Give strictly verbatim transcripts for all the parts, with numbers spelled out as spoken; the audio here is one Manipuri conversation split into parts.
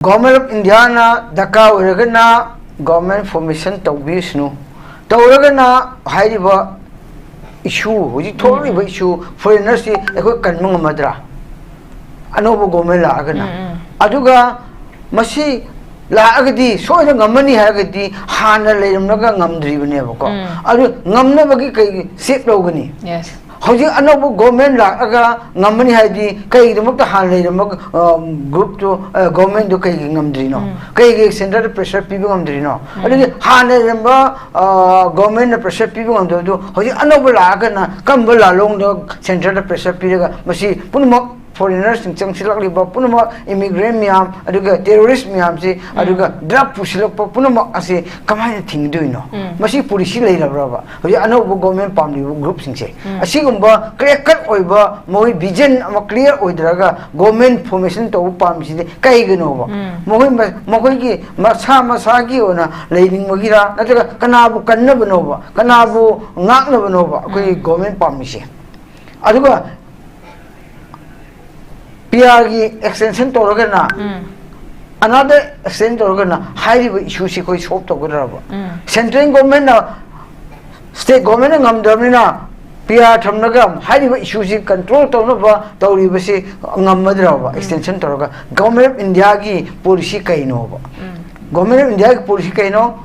Government of Indiaꯅ ꯗꯔꯀꯥꯔ ꯑꯣꯏꯔꯒꯅ government formation ꯇꯧꯕꯤꯁꯅꯨ, ꯇꯧꯔꯒꯅ ꯍꯥꯏꯔꯤꯕ issue, ꯍꯧꯖꯤꯛ ꯊꯣꯛꯂꯤꯕ issue, foreigners ꯁꯤ ꯑꯩꯈꯣꯏ ꯀꯟꯕ ꯉꯝꯃꯗ꯭ꯔꯥ? ꯑꯅꯧꯕ government ꯂꯥꯛꯑꯒꯅ꯫ ꯑꯗꯨꯒ ꯃꯁꯤ ꯂꯥꯛꯑꯒꯗꯤ ꯁꯣꯏꯗꯅ ꯉꯝꯃꯅꯤ ꯍꯥꯏꯔꯒꯗꯤ ꯍꯥꯟꯅ ꯂꯩꯔꯝꯂꯒ ꯉꯝꯗ꯭ꯔꯤꯕꯅꯦꯕꯀꯣ꯫ ꯑꯗꯨ ꯉꯝꯅꯕꯒꯤ ꯀꯩ step ꯂꯧꯒꯅꯤ? Yes. ꯍꯧꯖꯤꯛ ꯑꯅꯧꯕ government ꯂꯥꯛꯑꯒ ꯉꯝꯃꯅꯤ ꯍꯥꯏꯗꯤ ꯀꯩꯒꯤꯗꯃꯛꯇ ꯍꯥꯟꯅ ꯂꯩꯔꯝꯕ groupꯇꯨ, governmentꯗꯨ ꯀꯩꯒꯤ ꯉꯝꯗ꯭ꯔꯤꯅꯣ? ꯀꯩꯒꯤ centreꯗ pressure ꯄꯤꯕ ꯉꯝꯗ꯭ꯔꯤꯅꯣ? ꯑꯗꯨꯗꯤ ꯍꯥꯟꯅ ꯂꯩꯔꯝꯕ governmentꯅ pressure ꯄꯤꯕ ꯉꯝꯗꯕꯗꯨ ꯍꯧꯖꯤꯛ ꯑꯅꯧꯕ ꯂꯥꯛꯑꯒꯅ ꯀꯔꯝꯕ ꯂꯥꯂꯣꯡꯗ centreꯗ pressure ꯄꯤꯔꯒ ꯃꯁꯤ ꯄꯨꯝꯅꯃꯛ foreigners ꯁꯤꯡ ꯆꯪꯁꯤꯜꯂꯛꯂꯤꯕ ꯄꯨꯝꯅꯃꯛ immigrant ꯃꯌꯥꯝ, ꯑꯗꯨꯒ terrorist ꯃꯌꯥꯝꯁꯤ, ꯑꯗꯨꯒ drug ꯄꯨꯁꯤꯜꯂꯛꯄ ꯄꯨꯝꯅꯃꯛ ꯑꯁꯤ ꯀꯃꯥꯏꯅ ꯊꯤꯡꯒꯗꯣꯏꯅꯣ? ꯃꯁꯤ policy ꯂꯩꯔꯕ꯭ꯔꯕ? ꯍꯧꯖꯤꯛ ꯑꯅꯧꯕ government ꯄꯥꯝꯂꯤꯕ groupꯁꯤꯡꯁꯦ ꯑꯁꯤꯒꯨꯝꯕ clear cut ꯑꯣꯏꯕ ꯃꯣꯏ vision ꯑꯃ clear ꯑꯣꯏꯗ꯭ꯔꯒ government formation ꯇꯧꯕ ꯄꯥꯝꯃꯤꯁꯤꯗꯤ ꯀꯩꯒꯤꯅꯣꯕ? ꯃꯈꯣꯏ ꯃ- ꯃꯈꯣꯏꯒꯤ ꯃꯁꯥ ꯃꯁꯥꯒꯤ ꯑꯣꯏꯅ ꯂꯩꯅꯤꯡꯕꯒꯤꯔꯥ, ꯅꯠꯇ꯭ꯔꯒ ꯀꯅꯥꯕꯨ ꯀꯟꯅꯕꯅꯣꯕ, ꯀꯅꯥꯕꯨ ꯉꯥꯛꯅꯕꯅꯣꯕ ꯑꯩꯈꯣꯏꯒꯤ government ꯄꯥꯝꯃꯤꯁꯦ? ꯑꯗꯨꯒ ꯄꯤ ꯑꯥꯔꯒꯤ extension ꯇꯧꯔꯒꯅ, another extension ꯇꯧꯔꯒꯅ ꯍꯥꯏꯔꯤꯕ issueꯁꯤ ꯑꯩꯈꯣꯏ solve ꯇꯧꯒꯗ꯭ꯔꯕ? Central governmentꯅ, state governmentꯅ ꯉꯝꯗ꯭ꯔꯕꯅꯤꯅ ꯄꯤ ꯑꯥꯔ ꯊꯝꯂꯒ ꯍꯥꯏꯔꯤꯕ issueꯁꯤ control ꯇꯧꯅꯕ ꯇꯧꯔꯤꯕꯁꯤ ꯉꯝꯃꯗ꯭ꯔꯕ? Extension ꯇꯧꯔꯒ Government of Indiaꯒꯤ policy ꯀꯩꯅꯣꯕ? Government of Indiaꯒꯤ policy ꯀꯩꯅꯣ?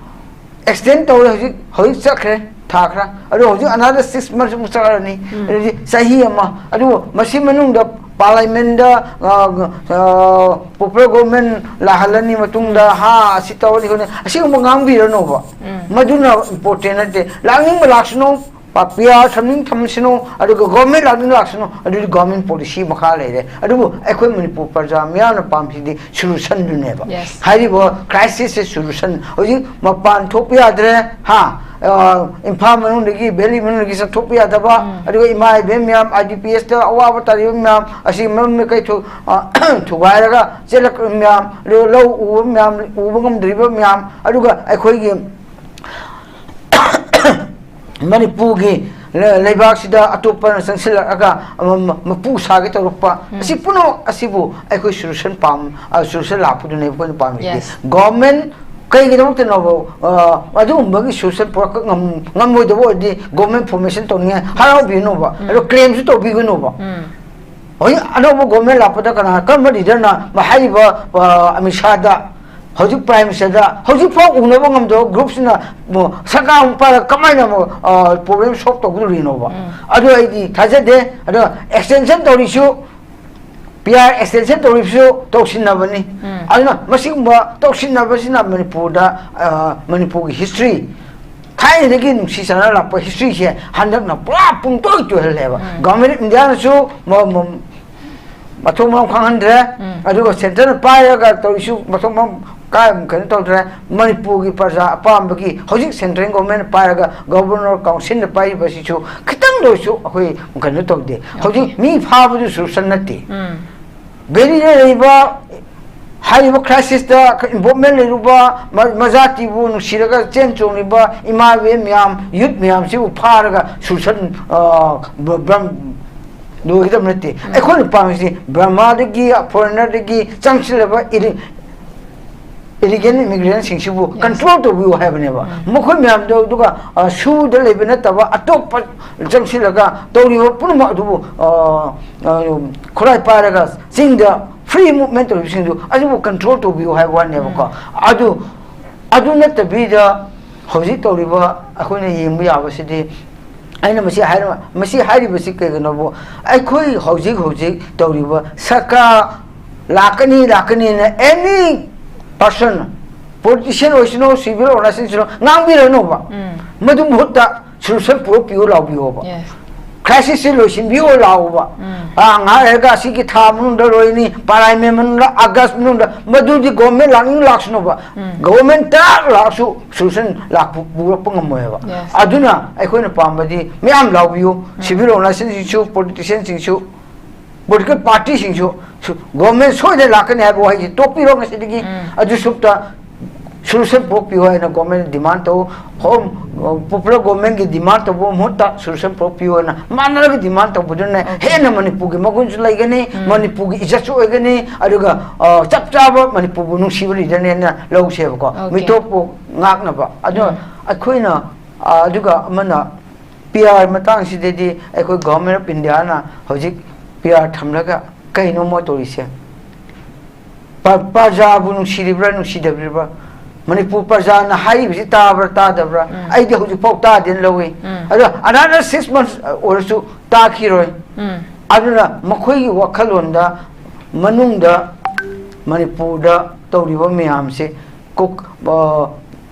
Extend ꯇꯧꯔꯦ, ꯍꯧꯖꯤꯛ, ꯍꯧꯖꯤꯛ ꯆꯠꯈ꯭ꯔꯦ ꯊꯥ ꯈꯔ, ꯑꯗꯣ ꯍꯧꯖꯤꯛ another six months ꯑꯃꯨꯛ ꯆꯠꯂꯅꯤ꯫ ꯑꯗꯨꯗꯤ ꯆꯍꯤ ꯑꯃ, ꯑꯗꯨꯕꯨ ꯃꯁꯤ ꯃꯅꯨꯡꯗ parliamentꯗ, ꯑ, ꯑ, popular government ꯂꯥꯛꯍꯜꯂꯅꯤ, ꯃꯇꯨꯡꯗ ꯍꯥ ꯑꯁꯤ ꯇꯧꯔꯅꯤ ꯈꯣꯠꯅꯤ, ꯑꯁꯤꯒꯨꯝꯕ ꯉꯥꯡꯕꯤꯔꯅꯨꯕ꯫ ꯃꯗꯨꯅ important ꯅꯠꯇꯦ꯫ ꯂꯥꯛꯅꯤꯡꯕ ꯂꯥꯛꯁꯅꯨ, ꯄ- ꯄꯤ ꯑꯥꯔ ꯊꯝꯅꯤꯡ ꯊꯝꯁꯅꯨ, ꯑꯗꯨꯒ government ꯂꯥꯛꯅꯤꯡ ꯂꯥꯛꯁꯅꯨ, ꯑꯗꯨꯗꯤ government policy ꯃꯈꯥ ꯂꯩꯔꯦ꯫ ꯑꯗꯨꯕꯨ ꯑꯩꯈꯣꯏ ꯃꯅꯤꯄꯨꯔ ꯄ꯭ꯔꯖꯥ ꯃꯤꯌꯥꯝꯅ ꯄꯥꯝꯁꯤꯗꯤ solutionꯗꯨꯅꯦꯕ꯫ Yes. ꯍꯥꯏꯔꯤꯕ crisisꯁꯦ solution, ꯍꯧꯖꯤꯛ ꯃꯄꯥꯟ ꯊꯣꯛꯄ ꯌꯥꯗ꯭ꯔꯦ, ꯍꯥ? ꯑ, ꯏꯝꯐꯥꯜ ꯃꯅꯨꯡꯗꯒꯤ, valley ꯃꯅꯨꯡꯗꯒꯤ ꯆꯠꯊꯣꯛꯄ ꯌꯥꯗꯕ, ꯑꯗꯨꯒ ꯏꯃꯥ ꯏꯕꯦꯟ ꯃꯌꯥꯝ, ꯑꯥꯏ ꯗꯤ ꯄꯤ ꯑꯦꯁꯇ ꯑꯋꯥꯕ ꯇꯥꯔꯤꯕ ꯃꯌꯥꯝ, ꯑꯁꯤ ꯃꯔꯝ ꯀꯩ ꯊꯨ-, ꯑ, ꯊꯨꯒꯥꯏꯔꯒ ꯆꯦꯜꯂꯛꯄ ꯃꯌꯥꯝ, ꯑꯗꯨꯒ ꯂꯧ ꯎꯕ ꯃꯌꯥꯝ, ꯎꯕ ꯉꯝꯗ꯭ꯔꯤꯕ ꯃꯌꯥꯝ, ꯑꯗꯨꯒ ꯑꯩꯈꯣꯏꯒꯤ ꯃꯅꯤꯄꯨꯔꯒꯤ ꯂꯩꯕꯥꯛꯁꯤꯗ ꯑꯇꯣꯞꯄꯅ ꯆꯪꯁꯤꯜꯂꯛꯑꯒ ꯃꯄꯨ ꯁꯥꯒꯦ ꯇꯧꯔꯛꯄ, ꯑꯁꯤ ꯄꯨꯝꯅꯃꯛ ꯑꯁꯤꯕꯨ ꯑꯩꯈꯣꯏ solution ꯄꯥꯝ solution ꯂꯥꯛꯄꯗꯨꯅꯦꯕ ꯑꯩꯈꯣꯏꯅ ꯄꯥꯝꯃꯤꯁꯦ꯫ Yes. Government ꯀꯩꯒꯤꯗꯃꯛꯇꯅꯣꯕ ꯑꯗꯨꯒꯨꯝꯕꯒꯤ solution ꯄꯨꯔꯛꯄ ꯉꯝꯃꯣꯏꯗꯕ ꯑꯣꯏꯔꯗꯤ government formation ꯇꯧꯅꯤꯡꯉꯥꯏ ꯍꯔꯥꯎꯕꯤꯒꯅꯣꯕ, ꯑꯗꯣ claimꯁꯨ ꯇꯧꯕꯤꯒꯅꯣꯕ꯫ ꯍꯧꯖꯤꯛ ꯑꯅꯧꯕ government ꯂꯥꯛꯄꯗ ꯀꯅꯥ, ꯀꯔꯝꯕ leaderꯅ ꯍꯥꯏꯔꯤꯕ ꯑꯃꯤꯠ ꯁꯥꯍꯗ, ꯍꯧꯖꯤꯛ Prime Ministerꯗ ꯍꯧꯖꯤꯛꯐꯥꯎ ꯎꯅꯕ ꯉꯝꯗꯕ groupꯁꯤꯅ ꯁꯔꯀꯥꯔ ꯑꯃꯨꯛ ꯄꯥꯏꯔꯒ ꯀꯃꯥꯏꯅ ꯑꯃꯨꯛ problem solve ꯇꯧꯒꯗꯧꯔꯤꯅꯣꯕ? ꯑꯗꯨ ꯑꯩꯗꯤ ꯊꯥꯖꯗꯦ꯫ ꯑꯗꯣ extension ꯇꯧꯔꯤꯁꯨ, PR extension ꯇꯧꯔꯤꯕꯁꯨ ꯇꯧꯁꯤꯟꯅꯕꯅꯤ꯫ ꯑꯗꯨꯅ ꯃꯁꯤꯒꯨꯝꯕ ꯇꯧꯁꯤꯟꯅꯕꯁꯤꯅ ꯃꯅꯤꯄꯨꯔꯗ, ꯃꯅꯤꯄꯨꯔꯒꯤ history, ꯊꯥꯏꯅꯗꯒꯤ ꯅꯨꯡꯁꯤ ꯆꯥꯟꯅꯔꯛꯄ historyꯁꯦ ꯍꯟꯗꯛꯅ ꯄꯨꯔꯥ ꯄꯨꯡꯇꯣꯏ ꯇꯣꯏꯍꯜꯂꯦꯕ꯫ Government of Indiaꯅꯁꯨ ꯃꯊꯣꯡ ꯃꯔꯝ ꯈꯪꯍꯟꯗ꯭ꯔꯦ꯫ ꯑꯗꯨꯒ centreꯅ ꯄꯥꯏꯔꯒ ꯇꯧꯔꯤꯁꯨ ꯃꯊꯣꯡ ꯃꯔꯝ ꯀꯥꯏ ꯀꯩꯅꯣ ꯇꯧꯗ꯭ꯔꯦ꯫ ꯃꯅꯤꯄꯨꯔꯒꯤ ꯄ꯭ꯔꯖꯥ ꯑꯄꯥꯝꯕꯒꯤ ꯍꯧꯖꯤꯛ central governmentꯅ ꯄꯥꯏꯔꯒ Governor Councilꯅ ꯄꯥꯏꯔꯤꯕꯁꯤꯁꯨ ꯈꯤꯇꯪꯗ ꯑꯣꯏꯔꯁꯨ ꯑꯩꯈꯣꯏ ꯀꯩꯅꯣ ꯇꯧꯗꯦ꯫ ꯍꯧꯖꯤꯛ ꯃꯤ ꯐꯥꯕꯗꯨ solution ꯅꯠꯇꯦ꯫ Valleyꯗ ꯂꯩꯔꯤꯕ ꯍꯥꯏꯔꯤꯕ crisisꯇ involvement ꯂꯩꯔꯨꯕ ꯃꯖꯥꯇꯤꯕꯨ ꯅꯨꯡꯁꯤꯔꯒ ꯆꯦꯟ ꯆꯣꯡꯂꯤꯕ ꯏꯃꯥ ꯏꯕꯦꯟ ꯃꯌꯥꯝ, youth ꯃꯌꯥꯝꯁꯤꯕꯨ ꯐꯥꯔꯒ solution ꯂꯣꯏꯒꯗꯕ ꯅꯠꯇꯦ꯫ ꯑꯩꯈꯣꯏꯅ ꯄꯥꯝꯃꯤꯁꯤ ꯕꯔꯃꯥꯗꯒꯤ, foreignerꯗꯒꯤ ꯆꯪꯁꯤꯜꯂꯕ illegal immigrantꯁꯤꯡꯁꯤꯕꯨ control ꯇꯧꯕꯤꯌꯨ ꯍꯥꯏꯕꯅꯦꯕ꯫ ꯃꯈꯣꯏ ꯃꯌꯥꯝꯗꯣ ꯑꯗꯨꯒ ꯁꯨꯗ ꯂꯩꯕ ꯅꯠꯇꯕ ꯑꯇꯣꯞꯄ ꯆꯪꯁꯤꯜꯂꯒ ꯇꯧꯔꯤꯕ ꯄꯨꯝꯅꯃꯛ ꯑꯗꯨꯕꯨ ꯈꯨꯠꯂꯥꯏ ꯄꯥꯏꯔꯒ ꯆꯤꯡꯗ free movement ꯇꯧꯔꯤꯕꯁꯤꯡꯗꯨ ꯑꯗꯨꯕꯨ control ꯇꯧꯕꯤꯌꯨ ꯍꯥꯏꯕ ꯋꯥꯅꯦꯕꯀꯣ꯫ ꯑꯗꯨ ꯑꯗꯨ ꯅꯠꯇꯕꯤꯗ ꯍꯧꯖꯤꯛ ꯇꯧꯔꯤꯕ ꯑꯩꯈꯣꯏꯅ ꯌꯦꯡꯕ ꯌꯥꯕꯁꯤꯗꯤ, ꯑꯩꯅ ꯃꯁꯤ ꯍꯥꯏꯔ-, ꯃꯁꯤ ꯍꯥꯏꯔꯤꯕꯁꯤ ꯀꯩꯒꯤꯅꯣꯕꯨ, ꯑꯩꯈꯣꯏ ꯍꯧꯖꯤꯛ ꯍꯧꯖꯤꯛ ꯇꯧꯔꯤꯕ ꯁꯔꯀꯥꯔ ꯂꯥꯛꯀꯅꯤ, ꯂꯥꯛꯀꯅꯤꯅ any person, politician ꯑꯣꯏꯁꯅꯨ, civil organization ꯑꯣꯏꯁꯅꯨ, ꯉꯥꯡꯕꯤꯔꯅꯨꯕ꯫ ꯃꯗꯨ ꯃꯍꯨꯠꯇ solution ꯄꯨꯔꯛꯄꯤꯌꯨ ꯂꯥꯎꯕꯤꯌꯣꯕ꯫ Yes. Crisisꯁꯦ ꯂꯣꯏꯁꯤꯟꯕꯤꯌꯨ ꯂꯥꯎꯕ꯫ ꯑꯥ, ꯉꯥꯏꯍꯥꯛ ꯂꯩꯔꯒ ꯑꯁꯤꯒꯤ ꯊꯥ ꯃꯅꯨꯡꯗ ꯂꯣꯏꯅꯤ, ꯄꯔꯥꯏ ꯃꯦ ꯃꯅꯨꯡꯗ, August ꯃꯅꯨꯡꯗ, ꯃꯗꯨꯗꯤ government ꯂꯥꯛꯅꯤꯡ ꯂꯥꯛꯁꯅꯨꯕ꯫ Government ꯇꯔꯥ ꯂꯥꯛꯑꯁꯨ solution ꯂꯥꯛꯄ, ꯄꯨꯔꯛꯄ ꯉꯝꯃꯣꯏꯕ꯫ Yes. ꯑꯗꯨꯅ ꯑꯩꯈꯣꯏꯅ ꯄꯥꯝꯕꯗꯤ ꯃꯌꯥꯝ ꯂꯥꯎꯕꯤꯌꯨ, civil organizationꯁꯤꯡꯁꯨ, politicianꯁꯤꯡꯁꯨ, political partyꯁꯤꯡꯁꯨ, ꯁꯨ-, government ꯁꯣꯏꯗꯅ ꯂꯥꯛꯀꯅꯤ ꯍꯥꯏꯕ ꯋꯥꯍꯩꯁꯤ ꯇꯣꯛꯄꯤꯔꯣ ꯉꯁꯤꯗꯒꯤ꯫ ꯑꯗꯨ ꯁꯨꯞꯇ ꯁꯣꯂꯨꯁꯟ ꯄꯨꯔꯛꯄꯤꯌꯨ ꯍꯥꯏꯅ ꯒꯣꯔꯃꯦꯟ ꯗꯤꯃꯥꯟ ꯇꯧ꯫ ꯍꯣꯝ ꯄꯣꯄꯨꯂꯔ ꯒꯣꯔꯃꯦꯟꯒꯤ ꯗꯤꯃꯥꯟ ꯇꯧꯕ ꯃꯍꯨꯠꯇ ꯁꯣꯂꯨꯁꯟ ꯄꯨꯔꯛꯄꯤꯌꯨ ꯍꯥꯏꯅ ꯃꯥꯟꯅꯔꯒ ꯗꯤꯃꯥꯟ ꯇꯧꯕꯗꯨꯅ ꯍꯦꯟꯅ ꯃꯅꯤꯄꯨꯔꯒꯤ ꯃꯒꯨꯟꯁꯨ ꯂꯩꯒꯅꯤ, ꯃꯅꯤꯄꯨꯔꯒꯤ ꯏꯖꯠꯁꯨ ꯑꯣꯏꯒꯅꯤ, ꯑꯗꯨꯒ ꯆꯞ ꯆꯥꯕ ꯃꯅꯤꯄꯨꯔꯕꯨ ꯅꯨꯡꯁꯤꯕ ꯂꯤꯗꯔꯅꯦꯅ ꯂꯧꯁꯦꯕꯀꯣ꯫ ꯃꯤꯇꯣꯞꯄꯨ ꯉꯥꯛꯅꯕ꯫ ꯑꯗꯣ ꯑꯩꯈꯣꯏꯅ ꯑꯗꯨꯒ ꯑꯃꯅ ꯄꯤ ꯑꯥꯔ ꯃꯇꯥꯡꯁꯤꯗꯗꯤ ꯑꯩꯈꯣꯏ ꯒꯣꯔꯃꯦꯟ ꯑꯣꯐ ꯏꯟꯗꯤꯌꯥꯅ ꯍꯧꯖꯤꯛ ꯄꯤ ꯑꯥꯔ ꯊꯝꯂꯒ ꯀꯩꯅꯣ ꯃꯣꯏ ꯇꯧꯔꯤꯁꯦ? ꯄ꯭ꯔꯖꯥꯕꯨ ꯅꯨꯡꯁꯤꯔꯤꯕ꯭ꯔꯥ ꯅꯨꯡꯁꯤꯗꯕ꯭ꯔꯤꯕ꯭ꯔꯥ? ꯃꯅꯤꯄꯨꯔ ꯄ꯭ꯔꯖꯥꯅ ꯍꯥꯏꯔꯤꯕꯁꯤ ꯇꯥꯕ꯭ꯔꯥ ꯇꯥꯗꯕ꯭ꯔꯥ? ꯑꯩꯗꯤ ꯍꯧꯖꯤꯛꯐꯥꯎ ꯇꯥꯗꯦꯅ ꯂꯧꯏ꯫ ꯑꯗꯣ another six months ꯑꯣꯏꯔꯁꯨ ꯇꯥꯈꯤꯔꯣꯏ꯫ ꯑꯗꯨꯅ ꯃꯈꯣꯏꯒꯤ ꯋꯥꯈꯜꯂꯣꯟꯗ ꯃꯅꯨꯡꯗ ꯃꯅꯤꯄꯨꯔꯗ ꯇꯧꯔꯤꯕ ꯃꯌꯥꯝꯁꯦ ꯀꯣꯛ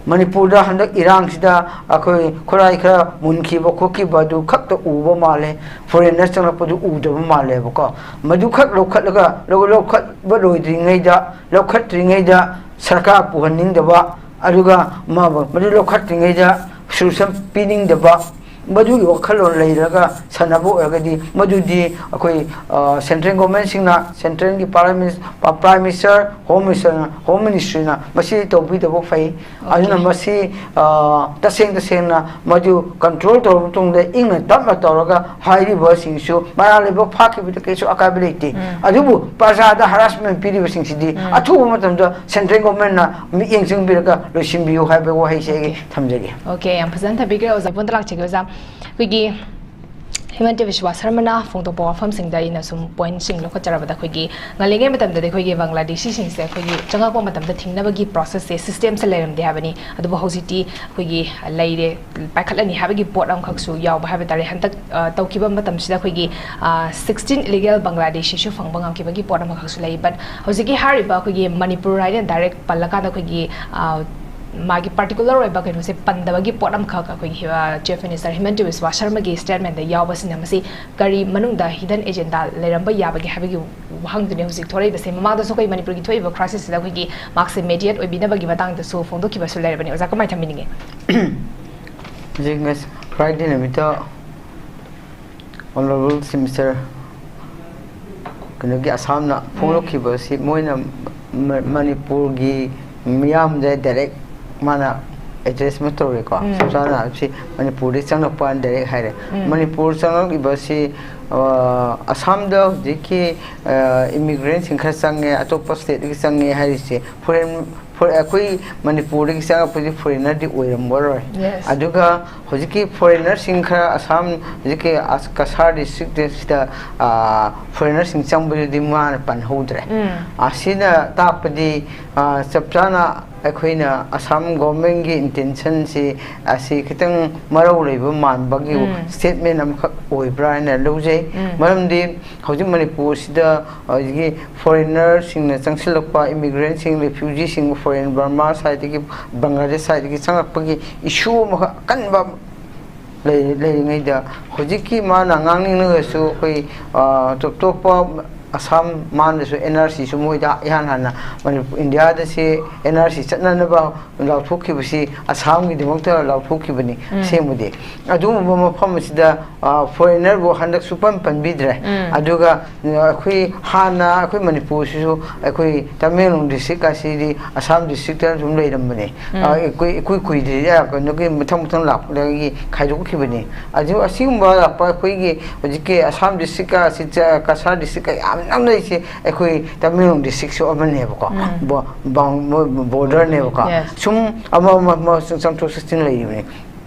ꯃꯅꯤꯄꯨꯔꯗ ꯍꯟꯗꯛ ꯏꯔꯥꯡꯁꯤꯗ ꯑꯩꯈꯣꯏ ꯈꯨꯔꯥꯏ ꯈꯔ ꯃꯨꯟꯈꯤꯕ ꯈꯣꯠꯈꯤꯕ ꯑꯗꯨ ꯈꯛꯇ ꯎꯕ ꯃꯥꯜꯂꯦ꯫ ꯐꯣꯔꯦꯟꯅꯔ ꯆꯪꯂꯛꯄꯗꯨ ꯎꯗꯕ ꯃꯥꯜꯂꯦꯕꯀꯣ꯫ ꯃꯗꯨꯈꯛ ꯂꯧꯈꯠꯂꯒ ꯂꯧꯈꯠꯄ ꯂꯣꯏꯗ꯭ꯔꯤꯉꯩꯗ, ꯂꯧꯈꯠꯇ꯭ꯔꯤꯉꯩꯗ ꯁꯔꯀꯥꯔ ꯄꯨꯍꯟꯅꯤꯡꯗꯕ, ꯑꯗꯨꯒ ꯃꯗꯨ ꯂꯧꯈꯠꯇ꯭ꯔꯤꯉꯩꯗ ꯁꯣꯂꯨꯁꯟ ꯄꯤꯅꯤꯡꯗꯕ, ꯃꯗꯨꯒꯤ ꯋꯥꯈꯜꯂꯣꯟ ꯂꯩꯔꯒ ꯁꯥꯟꯅꯕ ꯑꯣꯏꯔꯒꯗꯤ ꯃꯗꯨꯗꯤ ꯑꯩꯈꯣꯏ ꯁꯦꯟꯇ꯭ꯔꯦꯜ ꯒꯣꯔꯃꯦꯟꯁꯤꯡꯅ, ꯁꯦꯟꯇ꯭ꯔꯦꯜꯒꯤ ꯄ꯭ꯔꯥꯏꯝ ꯃꯤꯅꯤꯁꯇꯔ, ꯍꯣꯝ ꯃꯤꯅꯤꯁꯇꯔꯅ, ꯍꯣꯝ ꯃꯤꯅꯤꯁꯇ꯭ꯔꯤꯅ ꯃꯁꯤ ꯇꯧꯕꯤꯗꯕ ꯐꯩ꯫ ꯑꯗꯨꯅ ꯃꯁꯤ ꯇꯁꯦꯡ ꯇꯁꯦꯡꯅ ꯃꯗꯨ ꯀꯟꯇ꯭ꯔꯣꯜ ꯇꯧꯔꯕ ꯃꯇꯨꯡꯗ ꯏꯪꯅ ꯇꯞꯅ ꯇꯧꯔꯒ ꯍꯥꯏꯔꯤꯕꯁꯤꯡꯁꯨ ꯃꯔꯥꯜ ꯂꯩꯕ ꯐꯥꯈꯤꯕꯗ ꯀꯩꯁꯨ ꯑꯀꯥꯏꯕ ꯂꯩꯇꯦ꯫ ꯑꯗꯨꯕꯨ ꯄ꯭ꯔꯖꯥꯗ ꯍꯔꯥꯁꯃꯦꯟ ꯄꯤꯔꯤꯕꯁꯤꯡꯁꯤꯗꯤ ꯑꯊꯨꯕ ꯃꯇꯝꯗ ꯁꯦꯟꯇ꯭ꯔꯦꯜ ꯒꯣꯔꯃꯦꯟꯅ ꯃꯤꯠꯌꯦꯡ ꯆꯪꯕꯤꯔꯒ ꯂꯣꯏꯁꯤꯟꯕꯤꯌꯨ ꯍꯥꯏꯕ ꯋꯥꯍꯩꯁꯦ ꯑꯩ ꯊꯝꯖꯒꯦ꯫ ꯑꯣꯀꯦ, ꯌꯥꯝ ꯐꯖꯅ ꯊꯝꯕꯤꯈ꯭ꯔꯦ ꯑꯣꯖꯥ꯫ ꯄꯣꯟꯗ ꯂꯥꯛꯆꯒꯦ ꯑꯣꯖꯥ꯫ ꯑꯩꯈꯣꯏꯒꯤ ꯍꯤꯃꯟꯇ ꯕꯤꯁ꯭ꯋꯥ ꯁꯔꯃꯅ ꯐꯣꯡꯗꯣꯛꯄ ꯋꯥꯐꯝꯁꯤꯡꯗ ꯑꯩꯅ ꯁꯨꯝ ꯄꯣꯏꯟꯠꯁꯤꯡ ꯂꯧꯈꯠꯆꯔꯕꯗ, ꯑꯩꯈꯣꯏꯒꯤ ꯉꯜꯂꯤꯉꯩ ꯃꯇꯝꯗꯗꯤ ꯑꯩꯈꯣꯏꯒꯤ ꯕꯪꯒ꯭ꯂꯥꯗꯦꯁꯤꯁꯤꯡꯁꯦ ꯑꯩꯈꯣꯏꯒꯤ ꯆꯪꯉꯛꯄ ꯃꯇꯝꯗ ꯊꯤꯡꯅꯕꯒꯤ ꯄ꯭ꯔꯣꯁꯦꯁꯁꯦ, ꯁꯤꯁꯇꯦꯝꯁꯦ ꯂꯩꯔꯝꯗꯦ ꯍꯥꯏꯕꯅꯤ꯫ ꯑꯗꯨꯕꯨ ꯍꯧꯖꯤꯛꯇꯤ ꯑꯩꯈꯣꯏꯒꯤ ꯂꯩꯔꯦ, ꯄꯥꯏꯈꯠꯂꯅꯤ ꯍꯥꯏꯕꯒꯤ ꯄꯣꯠ ꯑꯃꯈꯛꯁꯨ ꯌꯥꯎꯕ ꯍꯥꯏꯕ ꯇꯥꯔꯦ꯫ ꯍꯟꯗꯛ ꯇꯧꯈꯤꯕ ꯃꯇꯝꯁꯤꯗ ꯑꯩꯈꯣꯏꯒꯤ ꯁꯤꯛꯁꯇꯤꯟ ꯏꯂꯤꯒꯦꯜ ꯕꯪꯒ꯭ꯂꯥꯗꯦꯁꯤꯁꯨ ꯐꯪꯕ ꯉꯝꯈꯤꯕꯒꯤ ꯄꯣꯠ ꯑꯃꯈꯛꯁꯨ ꯂꯩ꯫ ꯕꯠ ꯍꯧꯖꯤꯛꯀꯤ ꯍꯥꯏꯔꯤꯕ ꯑꯩꯈꯣꯏꯒꯤ ꯃꯅꯤꯄꯨꯔ ꯍꯥꯏꯅ ꯗꯥꯏꯔꯦꯛ ꯄꯜꯂꯀꯥꯟꯗ ꯑꯩꯈꯣꯏꯒꯤ ꯃꯥꯒꯤ ꯄꯥꯔꯇꯤꯀꯨꯂꯔ ꯑꯣꯏꯕ ꯀꯩꯅꯣꯁꯦ ꯄꯟꯗꯕꯒꯤ ꯄꯣꯠ ꯑꯃꯈꯛ ꯑꯩꯈꯣꯏꯒꯤ ꯆꯤꯐ ꯃꯤꯅꯤꯁꯇꯔ ꯍꯤꯃꯟꯇ ꯕꯤꯁ꯭ꯋꯥ ꯁꯔꯃꯒꯤ ꯁ꯭ꯇꯦꯠꯃꯦꯟꯗ ꯌꯥꯎꯕꯁꯤꯅ ꯃꯁꯤ ꯀꯔꯤ ꯃꯅꯨꯡꯗ ꯍꯤꯗꯟ ꯑꯦꯖꯦꯟꯗꯥ ꯂꯩꯔꯝꯕ ꯌꯥꯕꯒꯦ ꯍꯥꯏꯕꯒꯤ ꯋꯥꯍꯪꯗꯨꯅꯤ ꯍꯧꯖꯤꯛ ꯊꯣꯔꯛꯏꯕꯁꯦ꯫ ꯃꯃꯥꯡꯗꯁꯨ ꯑꯩꯈꯣꯏ ꯃꯅꯤꯄꯨꯔꯒꯤ ꯊꯣꯛꯏꯕ ꯀ꯭ꯔꯥꯏꯁꯤꯁꯁꯤꯗ ꯑꯩꯈꯣꯏꯒꯤ ꯃꯍꯥꯛꯁꯦ ꯃꯦꯗꯤꯌꯦꯠ ꯑꯣꯏꯕꯤꯅꯕꯒꯤ ꯃꯇꯥꯡꯗꯁꯨ ꯐꯣꯡꯗꯣꯛꯈꯤꯕꯁꯨ ꯂꯩꯔꯕꯅꯤ꯫ ꯑꯣꯖꯥ, ꯀꯃꯥꯏꯅ ꯊꯝꯕꯤꯅꯤꯡꯉꯤ? ꯍꯧꯖꯤꯛ ꯉꯁꯤ ꯐ꯭ꯔꯥꯏꯗꯦ ꯅꯨꯃꯤꯠꯇ ꯑꯣꯅꯔꯦꯕꯜ ꯆꯤꯐ ꯃꯤꯅꯤꯁꯇꯔ ꯀꯩꯅꯣꯒꯤ ꯑꯁꯥꯝꯅ ꯐꯣꯡꯗꯣꯛꯈꯤꯕꯁꯤ ꯃꯣꯏꯅ ꯃꯅꯤꯄꯨꯔꯒꯤ ꯃꯤꯌꯥꯝꯗ ꯗꯥꯏꯔꯦꯛ ꯃꯥꯅ ꯑꯦꯗ꯭ꯔꯦꯁ ꯑꯃ ꯇꯧꯔꯦꯀꯣ꯫ ꯎꯝ꯫ ꯆꯞ ꯆꯥꯅ ꯁꯤ ꯃꯅꯤꯄꯨꯔꯗꯒꯤ ꯆꯪꯂꯛꯄ ꯍꯥꯏꯅ ꯗꯥꯏꯔꯦꯛ ꯍꯥꯏꯔꯦ꯫ ꯎꯝ꯫ ꯃꯅꯤꯄꯨꯔ ꯆꯪꯂꯛꯂꯤꯕꯁꯤ, ꯑ, ꯑꯁꯥꯝꯗ ꯍꯧꯖꯤꯛꯀꯤ, ꯑ, ꯏꯃꯤꯒ꯭ꯔꯦꯟꯁꯤꯡ ꯈꯔ ꯆꯪꯉꯦ, ꯑꯇꯣꯞꯄ ꯁ꯭ꯇꯦꯠꯇꯒꯤ ꯆꯪꯉꯦ ꯍꯥꯏꯔꯤꯁꯦ ꯐꯣꯔꯦꯟ, ꯐꯣꯔ-, ꯑꯩꯈꯣꯏ ꯃꯅꯤꯄꯨꯔꯗꯒꯤ ꯆꯪꯉꯛꯄꯁꯤ ꯐꯣꯔꯦꯟꯅꯔꯗꯤ ꯑꯣꯏꯔꯝꯃꯔꯣꯏ꯫ Yes꯫ ꯑꯗꯨꯒ ꯍꯧꯖꯤꯛꯀꯤ ꯐꯣꯔꯦꯟꯅꯔꯁꯤꯡ ꯈꯔ ꯑꯁꯥꯝ, ꯍꯧꯖꯤꯛꯀꯤ ꯑꯁ-, ꯀꯁꯥꯔ ꯗꯤꯁꯇ꯭ꯔꯤꯛꯇꯁꯤꯗ, ꯑ, ꯐꯣꯔꯦꯟꯅꯔꯁꯤꯡ ꯆꯪꯕꯗꯨꯗꯤ ꯃꯥꯅ ꯄꯟꯍꯧꯗ꯭ꯔꯦ꯫ ꯎꯝ꯫ ꯑꯁꯤꯅ ꯇꯥꯛꯄꯗꯤ, ꯑ, ꯆꯞ ꯆꯥꯅ ꯑꯩꯈꯣꯏꯅ ꯑꯁꯥꯝ ꯒꯣꯔꯃꯦꯟꯒꯤ ꯏꯟꯇꯦꯟꯁꯟꯁꯤ ꯑꯁꯤ ꯈꯤꯇꯪ ꯃꯔꯧ ꯂꯩꯕ ꯃꯥꯟꯕꯒꯤ ꯎꯝ꯫ ꯁ꯭ꯇꯦꯠꯃꯦꯟ ꯑꯃꯈꯛ ꯑꯣꯏꯕ꯭ꯔꯥ ꯍꯥꯏꯅ ꯂꯧꯖꯩ꯫ ꯎꯝ꯫ ꯃꯔꯝꯗꯤ ꯍꯧꯖꯤꯛ ꯃꯅꯤꯄꯨꯔꯁꯤꯗ ꯍꯧꯖꯤꯛꯀꯤ ꯐꯣꯔꯦꯟꯅꯔꯁꯤꯡꯅ ꯆꯪꯁꯤꯜꯂꯛꯄ, ꯏꯃꯤꯒ꯭ꯔꯦꯟꯁꯤꯡ, ꯔꯤꯐ꯭ꯌꯨꯖꯤꯁꯤꯡ, ꯐꯣꯔꯦꯟ, ꯕꯔꯃꯥ ꯁꯥꯏꯠꯇꯒꯤ, ꯕꯪꯒ꯭ꯂꯥꯗꯦꯁ ꯁꯥꯏꯠꯇꯒꯤ ꯆꯪꯂꯛꯄꯒꯤ ꯏꯁꯨ ꯑꯃꯈꯛ ꯑꯀꯟꯕ ꯂꯩ-, ꯂꯩꯔꯤꯉꯩꯗ ꯍꯧꯖꯤꯛꯀꯤ ꯃꯥꯅ ꯉꯥꯡꯅꯤꯡꯂꯒꯁꯨ ꯑꯩꯈꯣꯏ, ꯑ, ꯇꯣꯞ ꯇꯣꯞꯄ ꯑꯁꯥꯝ ꯃꯥꯟꯗꯁꯨ ꯑꯦꯟ ꯑꯥꯔ ꯁꯤꯁꯨ ꯃꯣꯏꯗ ꯏꯍꯥꯟ ꯍꯥꯟꯅ ꯃꯅꯤꯄꯨꯔ, ꯏꯟꯗꯤꯌꯥꯗ ꯁꯤ ꯑꯦꯟ ꯑꯥꯔ ꯁꯤ ꯆꯠꯅꯅꯕ ꯂꯥꯎꯊꯣꯛꯈꯤꯕꯁꯤ ꯑꯁꯥꯝꯒꯤꯗꯃꯛꯇ ꯂꯥꯎꯊꯣꯛꯈꯤꯕꯅꯤ꯫ ꯎꯝ꯫ ꯑꯁꯦꯡꯕꯗꯤ ꯑꯗꯨꯒꯨꯝꯕ ꯃꯐꯝ ꯑꯁꯤꯗ, ꯑ, ꯐꯣꯔꯦꯟꯅꯔꯕꯨ ꯍꯟꯗꯛ ꯁꯨꯄꯟ ꯄꯟꯕꯤꯗ꯭ꯔꯦ꯫ ꯎꯝ꯫ ꯑꯗꯨꯒ, ꯑ, ꯑꯩꯈꯣꯏ ꯍꯥꯟꯅ ꯑꯩꯈꯣꯏ ꯃꯅꯤꯄꯨꯔꯁꯤꯁꯨ ꯑꯩꯈꯣꯏ ꯇꯃꯦꯡꯂꯣꯡ ꯗꯤꯁꯇ꯭ꯔꯤꯛ ꯑꯁꯤꯗꯤ ꯑꯁꯥꯝ ꯗꯤꯁꯇ꯭ꯔꯤꯛꯇ ꯑꯗꯨꯝ ꯂꯩꯔꯝꯕꯅꯤ꯫ ꯎꯝ꯫ ꯑ, ꯏꯀꯨꯏ-, ꯏꯀꯨꯏ ꯀꯨꯏꯗ꯭ꯔꯤꯗ ꯀꯩꯅꯣꯒꯤ ꯃꯊꯪ ꯃꯊꯪ ꯂꯥꯛꯄꯗꯒꯤ ꯈꯥꯏꯗꯣꯛꯈꯤꯕꯅꯤ꯫ ꯑꯗꯨ ꯑꯁꯤꯒꯨꯝꯕ ꯂꯥꯛꯄ ꯑꯩꯈꯣꯏꯒꯤ ꯍꯧꯖꯤꯛꯀꯤ ꯑꯁꯥꯝ ꯗꯤꯁꯇ꯭ꯔꯤꯛꯀ ꯑꯁꯤ ꯆ-, ꯀꯁꯥꯔ ꯗꯤꯁꯇ꯭ꯔꯤꯛꯀ ꯌꯥꯝ ꯅꯛꯅꯔꯤꯁꯦ ꯑꯩꯈꯣꯏ ꯇꯃꯦꯡꯂꯣꯡ ꯗꯤꯁꯇ꯭ꯔꯤꯛꯁꯨ ꯑꯃꯅꯦꯕꯀꯣ꯫ ꯎꯝ꯫ ꯕꯣ-, ꯕꯥꯎꯟ-, ꯃꯣꯏ ꯕꯣꯔꯗꯔꯅꯦꯕꯀꯣ꯫ Yes꯫ ꯁꯨꯝ ꯑꯃ ꯑꯃ ꯑꯃ ꯁꯨꯝ ꯆꯪꯊꯣꯛ ꯆꯪꯁꯤꯟ ꯂꯩꯔꯤꯕꯅꯤ꯫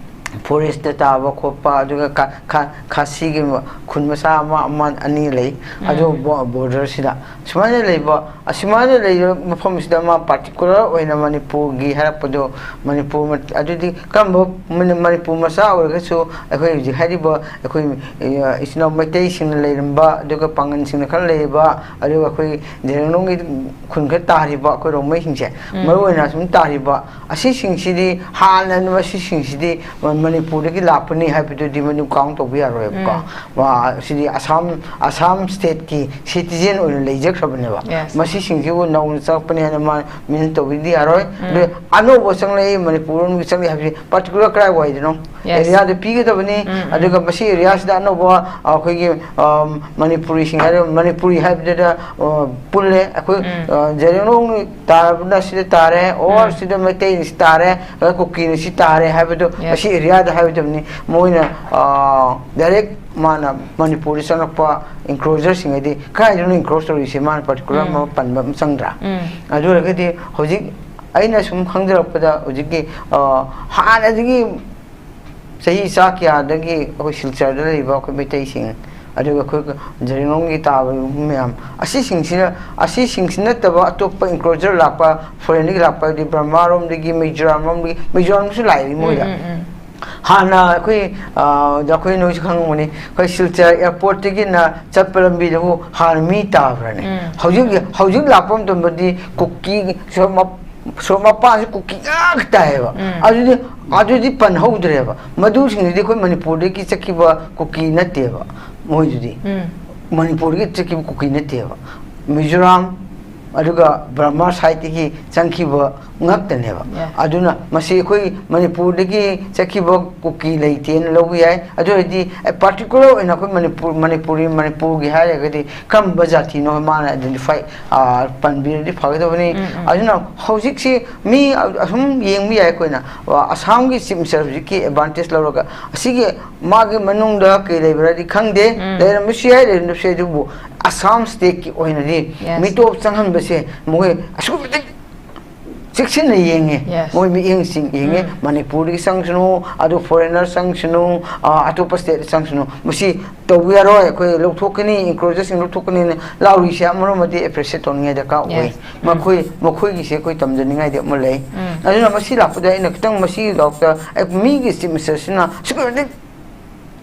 ꯐꯣꯔꯦꯁꯇ ꯇꯥꯕ ꯈꯣꯠꯄ, ꯑꯗꯨꯒ ꯈꯥ-, ꯈꯥ-, ꯈꯥꯁꯤꯒꯤ ꯈꯨꯟ ꯃꯆꯥ ꯑꯃ, ꯑꯃ ꯑꯅꯤ ꯂꯩ꯫ ꯎꯝ꯫ ꯑꯗꯨ ꯕꯣ-, ꯕꯣꯔꯗꯔꯁꯤꯗ ꯁꯨꯃꯥꯏꯅ ꯂꯩꯕ, ꯑꯁꯨꯃꯥꯏꯅ ꯂꯩꯕ ꯃꯐꯝꯁꯤꯗ ꯃꯥ ꯄꯥꯔꯇꯤꯀꯨꯂꯔ ꯑꯣꯏꯅ ꯃꯅꯤꯄꯨꯔꯒꯤ ꯍꯥꯏꯔꯛꯄꯗꯣ, ꯃꯅꯤꯄꯨꯔ ꯃ-, ꯑꯗꯨꯗꯤ ꯀꯔꯝꯕ ꯃꯅꯤ-, ꯃꯅꯤꯄꯨꯔ ꯃꯆꯥ ꯑꯣꯏꯔꯒꯁꯨ ꯑꯩꯈꯣꯏ ꯍꯧꯖꯤꯛ ꯍꯥꯏꯔꯤꯕ ꯑꯩꯈꯣꯏ, ꯑ, ꯏꯆꯤꯟ ꯏꯅꯥꯎ ꯃꯩꯇꯩꯁꯤꯡꯅ ꯂꯩꯔꯝꯕ, ꯑꯗꯨꯒ ꯄꯥꯡꯒꯜꯁꯤꯡꯅ ꯈꯔ ꯂꯩꯔꯤꯕ, ꯑꯗꯨꯒ ꯑꯩꯈꯣꯏ ꯖꯦꯔꯦꯡꯂꯣꯡꯒꯤ ꯈꯨꯟ ꯈꯔ ꯇꯥꯔꯤꯕ ꯑꯩꯈꯣꯏ ꯔꯣꯡꯃꯩꯁꯤꯡꯁꯦ, ꯎꯝ꯫ ꯃꯔꯨꯑꯣꯏꯅ ꯑꯁꯨꯝ ꯇꯥꯔꯤꯕ ꯑꯁꯤꯁꯤꯡꯁꯤꯗꯤ ꯍꯥꯟꯅ ꯃꯁꯤꯁꯤꯡꯁꯤꯗꯤ ꯃꯅꯤꯄꯨꯔꯗꯒꯤ ꯂꯥꯛꯄꯅꯤ ꯍꯥꯏꯕꯗꯨꯗꯤ ꯃꯗꯨ ꯀꯥꯎꯟ ꯇꯧꯕ ꯌꯥꯔꯣꯏꯕꯀꯣ꯫ ꯎꯝ꯫ ꯋꯥ-, ꯁꯤꯗꯤ ꯑꯁꯥꯝ, ꯑꯁꯥꯝ ꯁ꯭ꯇꯦꯠꯀꯤ ꯁꯤꯇꯤꯖꯦꯟ ꯑꯣꯏꯅ ꯂꯩꯖꯈ꯭ꯔꯕꯅꯦꯕ꯫ Yes꯫ ꯃꯁꯤ ꯁꯤꯡꯁꯤꯕꯨ ꯅꯧꯅ ꯆꯪꯉꯛꯄꯅꯤ ꯍꯥꯏꯅ ꯃꯥ ꯃꯤꯟ ꯇꯧꯕꯤꯗꯤ ꯌꯥꯔꯣꯏ꯫ ꯑꯗꯨ ꯑꯅꯧꯕ ꯆꯪꯂꯛꯏ, ꯃꯅꯤꯄꯨꯔ ꯃꯅꯨꯡꯒꯤ ꯆꯪꯂꯛꯏ ꯍꯥꯏꯕꯁꯤ ꯄꯥꯔꯇꯤꯀꯨꯂꯔ ꯀꯗꯥꯏꯋꯥꯏꯗꯅꯣ? Yes. ꯑꯦꯔꯤꯌꯥꯗ ꯄꯤꯒꯗꯕꯅꯤ꯫ ꯎꯝ, ꯎꯝ꯫ ꯑꯗꯨꯒ ꯃꯁꯤ ꯑꯦꯔꯤꯌꯥꯁꯤꯗ ꯑꯅꯧꯕ ꯑꯩꯈꯣꯏꯒꯤ, ꯑ, ꯃꯅꯤꯄꯨꯔꯤꯁꯤꯡ ꯍꯥꯏꯔ, ꯃꯅꯤꯄꯨꯔꯤ ꯍꯥꯏꯕꯗꯨꯗ, ꯑ, ꯄꯨꯜꯂꯦ꯫ ꯑꯩꯈꯣꯏ, ꯎꯝ꯫ ꯑ, ꯖꯦꯔꯦꯡꯂꯣꯡ ꯇꯥꯔꯕꯅ ꯁꯤꯗ ꯇꯥꯔꯦ, ꯑꯣꯔ ꯎꯝ꯫ ꯁꯤꯗ ꯃꯩꯇꯩ ꯇꯥꯔꯦ, ꯑꯗ ꯀꯨꯀꯤꯅ ꯁꯤ ꯇꯥꯔꯦ ꯍꯥꯏꯕꯗꯣ, yes꯫ ꯃꯁꯤ ꯑꯦꯔꯤꯌꯥꯗ ꯍꯥꯏꯕꯗꯕꯅꯤ꯫ ꯃꯣꯏꯅ, ꯑ, ꯗꯥꯏꯔꯦꯛ ꯃꯥꯅ ꯃꯅꯤꯄꯨꯔꯗ ꯆꯪꯂꯛꯄ ꯏꯟꯀ꯭ꯔꯣꯆꯔꯁꯤꯡ ꯍꯥꯏꯗꯤ ꯀꯗꯥꯏꯗꯅꯣ ꯏꯟꯀ꯭ꯔꯣꯆ ꯇꯧꯔꯤꯁꯦ, ꯃꯥꯅ ꯄꯥꯔꯇꯤꯀꯨꯂꯔ ꯎꯝ꯫ ꯑꯃ ꯄꯟꯕ ꯑꯃ ꯆꯪꯗ꯭ꯔꯥ? ꯎꯝ꯫ ꯑꯗꯨ ꯑꯣꯏꯔꯒꯗꯤ ꯍꯧꯖꯤꯛ ꯑꯩꯅ ꯁꯨꯝ ꯈꯪꯖꯔꯛꯄꯗ ꯍꯧꯖꯤꯛꯀꯤ, ꯑ, ꯍꯥꯟꯅꯗꯒꯤ ꯆꯍꯤ ꯆꯥ ꯀꯌꯥꯗꯒꯤ ꯑꯩꯈꯣꯏ ꯁꯤꯜꯆꯔꯗ ꯂꯩꯔꯤꯕ ꯑꯩꯈꯣꯏ ꯃꯩꯇꯩꯁꯤꯡ, ꯑꯗꯨꯒ ꯑꯩꯈꯣꯏ ꯖꯦꯔꯦꯡꯂꯣꯡꯒꯤ ꯇꯥꯕ ꯃꯌꯥꯝ ꯑꯁꯤꯁꯤꯡꯁꯤꯅ, ꯑꯁꯤꯁꯤꯡꯁꯤ ꯅꯠꯇꯕ ꯑꯇꯣꯞꯄ ꯏꯟꯀ꯭ꯔꯣꯆꯔ ꯂꯥꯛꯄ, ꯐꯣꯔꯦꯟꯗꯒꯤ ꯂꯥꯛꯄ, ꯍꯥꯏꯗꯤ ꯕꯔꯃꯥꯔꯣꯝꯗꯒꯤ, ꯃꯤꯖꯣꯔꯥꯝꯔꯣꯝꯗꯒꯤ, ꯃꯤꯖꯣꯔꯥꯝꯗꯁꯨ ꯂꯥꯛꯏ ꯃꯣꯏꯗ꯫ ꯎꯝ, ꯎꯝ, ꯎꯝ꯫ ꯍꯥꯟꯅ ꯑꯩꯈꯣꯏ, ꯑ, ꯑꯩꯈꯣꯏ ꯅꯣꯏꯁꯨ ꯈꯪꯉꯝꯒꯅꯤ, ꯑꯩꯈꯣꯏ ꯁꯤꯜꯆꯔ ꯑꯦꯌꯥꯔꯄꯣꯔꯠꯇꯒꯤꯅ ꯆꯠꯄ ꯂꯝꯕꯤꯗꯕꯨ ꯍꯥꯟꯅ ꯃꯤ ꯇꯥꯕ꯭ꯔꯅꯦ? ꯎꯝ꯫ ꯍꯧꯖꯤꯛ, ꯍꯧꯖꯤꯛ ꯂꯥꯛꯄ ꯃꯇꯝꯗꯗꯤ ꯀꯨꯀꯤ ꯁꯣꯔꯣꯛ ꯃꯞ-, ꯁꯣꯔꯣꯛ ꯃꯄꯥꯟꯁꯤ ꯀꯨꯀꯤ ꯉꯥꯛꯇ ꯇꯥꯏꯌꯦꯕ꯫ ꯎꯝ꯫ ꯑꯗꯨꯗꯤ, ꯑꯗꯨꯗꯤ ꯄꯟꯍꯧꯗ꯭ꯔꯦꯕ꯫ ꯃꯗꯨꯁꯤꯡꯗꯨꯗꯤ ꯑꯩꯈꯣꯏ ꯃꯅꯤꯄꯨꯔꯗꯒꯤ ꯆꯠꯈꯤꯕ ꯀꯨꯀꯤ ꯅꯠꯇꯦꯕ, ꯃꯣꯏꯗꯨꯗꯤ꯫ ꯎꯝ꯫ ꯃꯅꯤꯄꯨꯔꯗꯒꯤ ꯆꯠꯈꯤꯕ ꯀꯨꯀꯤ ꯅꯠꯇꯦꯕ꯫ ꯃꯤꯖꯣꯔꯥꯝ, ꯑꯗꯨꯒ ꯕꯔꯃꯥ ꯁꯥꯏꯠꯇꯒꯤ ꯆꯪꯈꯤꯕ ꯉꯥꯛꯇꯅꯦꯕ꯫ Yes. ꯑꯗꯨꯅ ꯃꯁꯤ ꯑꯩꯈꯣꯏ ꯃꯅꯤꯄꯨꯔꯗꯒꯤ ꯆꯠꯈꯤꯕ ꯀꯨꯀꯤ ꯂꯩꯇꯦꯅ ꯂꯧꯕ ꯌꯥꯏ꯫ ꯑꯗꯨ ꯑꯣꯏꯔꯗꯤ, ꯑꯦ, ꯄꯥꯔꯇꯤꯀꯨꯂꯔ ꯑꯣꯏꯅ ꯑꯩꯈꯣꯏ ꯃꯅꯤꯄꯨꯔ, ꯃꯅꯤꯄꯨꯔꯤ, ꯃꯅꯤꯄꯨꯔꯒꯤ ꯍꯥꯏꯔꯒꯗꯤ ꯀꯔꯝꯕ ꯖꯥꯇꯤꯅꯣ ꯃꯥꯅ ꯑꯥꯏꯗꯦꯟꯇꯤꯐꯥꯏ, ꯑ, ꯄꯟꯕꯤꯔꯗꯤ ꯐꯒꯗꯕꯅꯤ꯫ ꯎꯝ, ꯎꯝ꯫ ꯑꯗꯨꯅ ꯍꯧꯖꯤꯛꯁꯤ ꯃꯤ ꯑꯁꯨꯝ ꯌꯦꯡꯕ ꯌꯥꯏ ꯑꯩꯈꯣꯏꯅ, ꯑ, ꯑꯁꯥꯝꯒꯤ ꯆꯤꯐ ꯃꯤꯅꯤꯁꯇꯔ ꯍꯧꯖꯤꯛꯀꯤ ꯑꯦꯗꯚꯥꯟꯇꯦꯖ ꯂꯧꯔꯒ ꯑꯁꯤꯒꯤ ꯃꯥꯒꯤ ꯃꯅꯨꯡꯗ ꯀꯩ ꯂꯩꯕ꯭ꯔꯥꯗꯤ ꯈꯪꯗꯦ, ꯎꯝ꯫ ꯂꯩꯔꯝꯕꯁꯨ ꯌꯥꯏ, ꯂꯩꯔꯝꯗꯕꯁꯨ ꯌꯥꯏ, ꯑꯗꯨꯕꯨ ꯑꯁꯥꯝ ꯁ꯭ꯇꯦꯠꯀꯤ ꯑꯣꯏꯅꯗꯤ Yes. ꯃꯤꯇꯣꯞ ꯆꯪꯍꯟꯕꯁꯦ ꯃꯈꯣꯏ ꯑꯁꯨꯛꯀꯤ ꯃꯇꯤꯛ ꯆꯦꯛꯁꯤꯟꯅ ꯌꯦꯡꯉꯦ꯫ Yes. ꯃꯣꯏ ꯃꯤꯠꯌꯦꯡꯁꯤꯡ ꯌꯦꯡꯉꯦ꯫ ꯎꯝ꯫ ꯃꯅꯤꯄꯨꯔꯗꯒꯤ ꯆꯪꯁꯅꯨ, ꯑꯗꯨ ꯐꯣꯔꯦꯟꯅꯔ ꯆꯪꯁꯅꯨ, ꯑ, ꯑꯇꯣꯞꯄ ꯁ꯭ꯇꯦꯠ ꯆꯪꯁꯅꯨ, ꯃꯁꯤ ꯇꯧꯕ ꯌꯥꯔꯣꯏ, ꯑꯩꯈꯣꯏ ꯂꯧꯊꯣꯛꯀꯅꯤ, ꯏꯟꯀ꯭ꯔꯣꯆꯔꯁꯤꯡ ꯂꯧꯊꯣꯛꯀꯅꯤꯅ ꯂꯥꯎꯔꯤꯁꯦ ꯑꯃꯔꯣꯝꯗꯗꯤ ꯑꯦꯄ꯭ꯔꯤꯁꯤꯌꯦꯠ ꯇꯧꯅꯤꯡꯉꯥꯏ ꯗꯔꯀꯥꯔ ꯑꯣꯏ꯫ Yes. ꯎꯝ꯫ ꯃꯈꯣꯏ, ꯃꯈꯣꯏꯒꯤꯁꯦ ꯑꯩꯈꯣꯏ ꯇꯝꯖꯅꯤꯡꯉꯥꯏꯗꯤ ꯑꯃ ꯂꯩ꯫ ꯎꯝ꯫ ꯑꯗꯨꯅ ꯃꯁꯤ ꯂꯥꯛꯄꯗ ꯑꯩꯅ ꯈꯤꯇꯪ ꯃꯁꯤ ꯂꯥꯛꯄꯗ ꯑꯩ ꯃꯤꯒꯤ ꯆꯤꯐ ꯃꯤꯅꯤꯁꯇꯔꯁꯤꯅ ꯑꯁꯨꯛꯀꯤ ꯃꯇꯤꯛ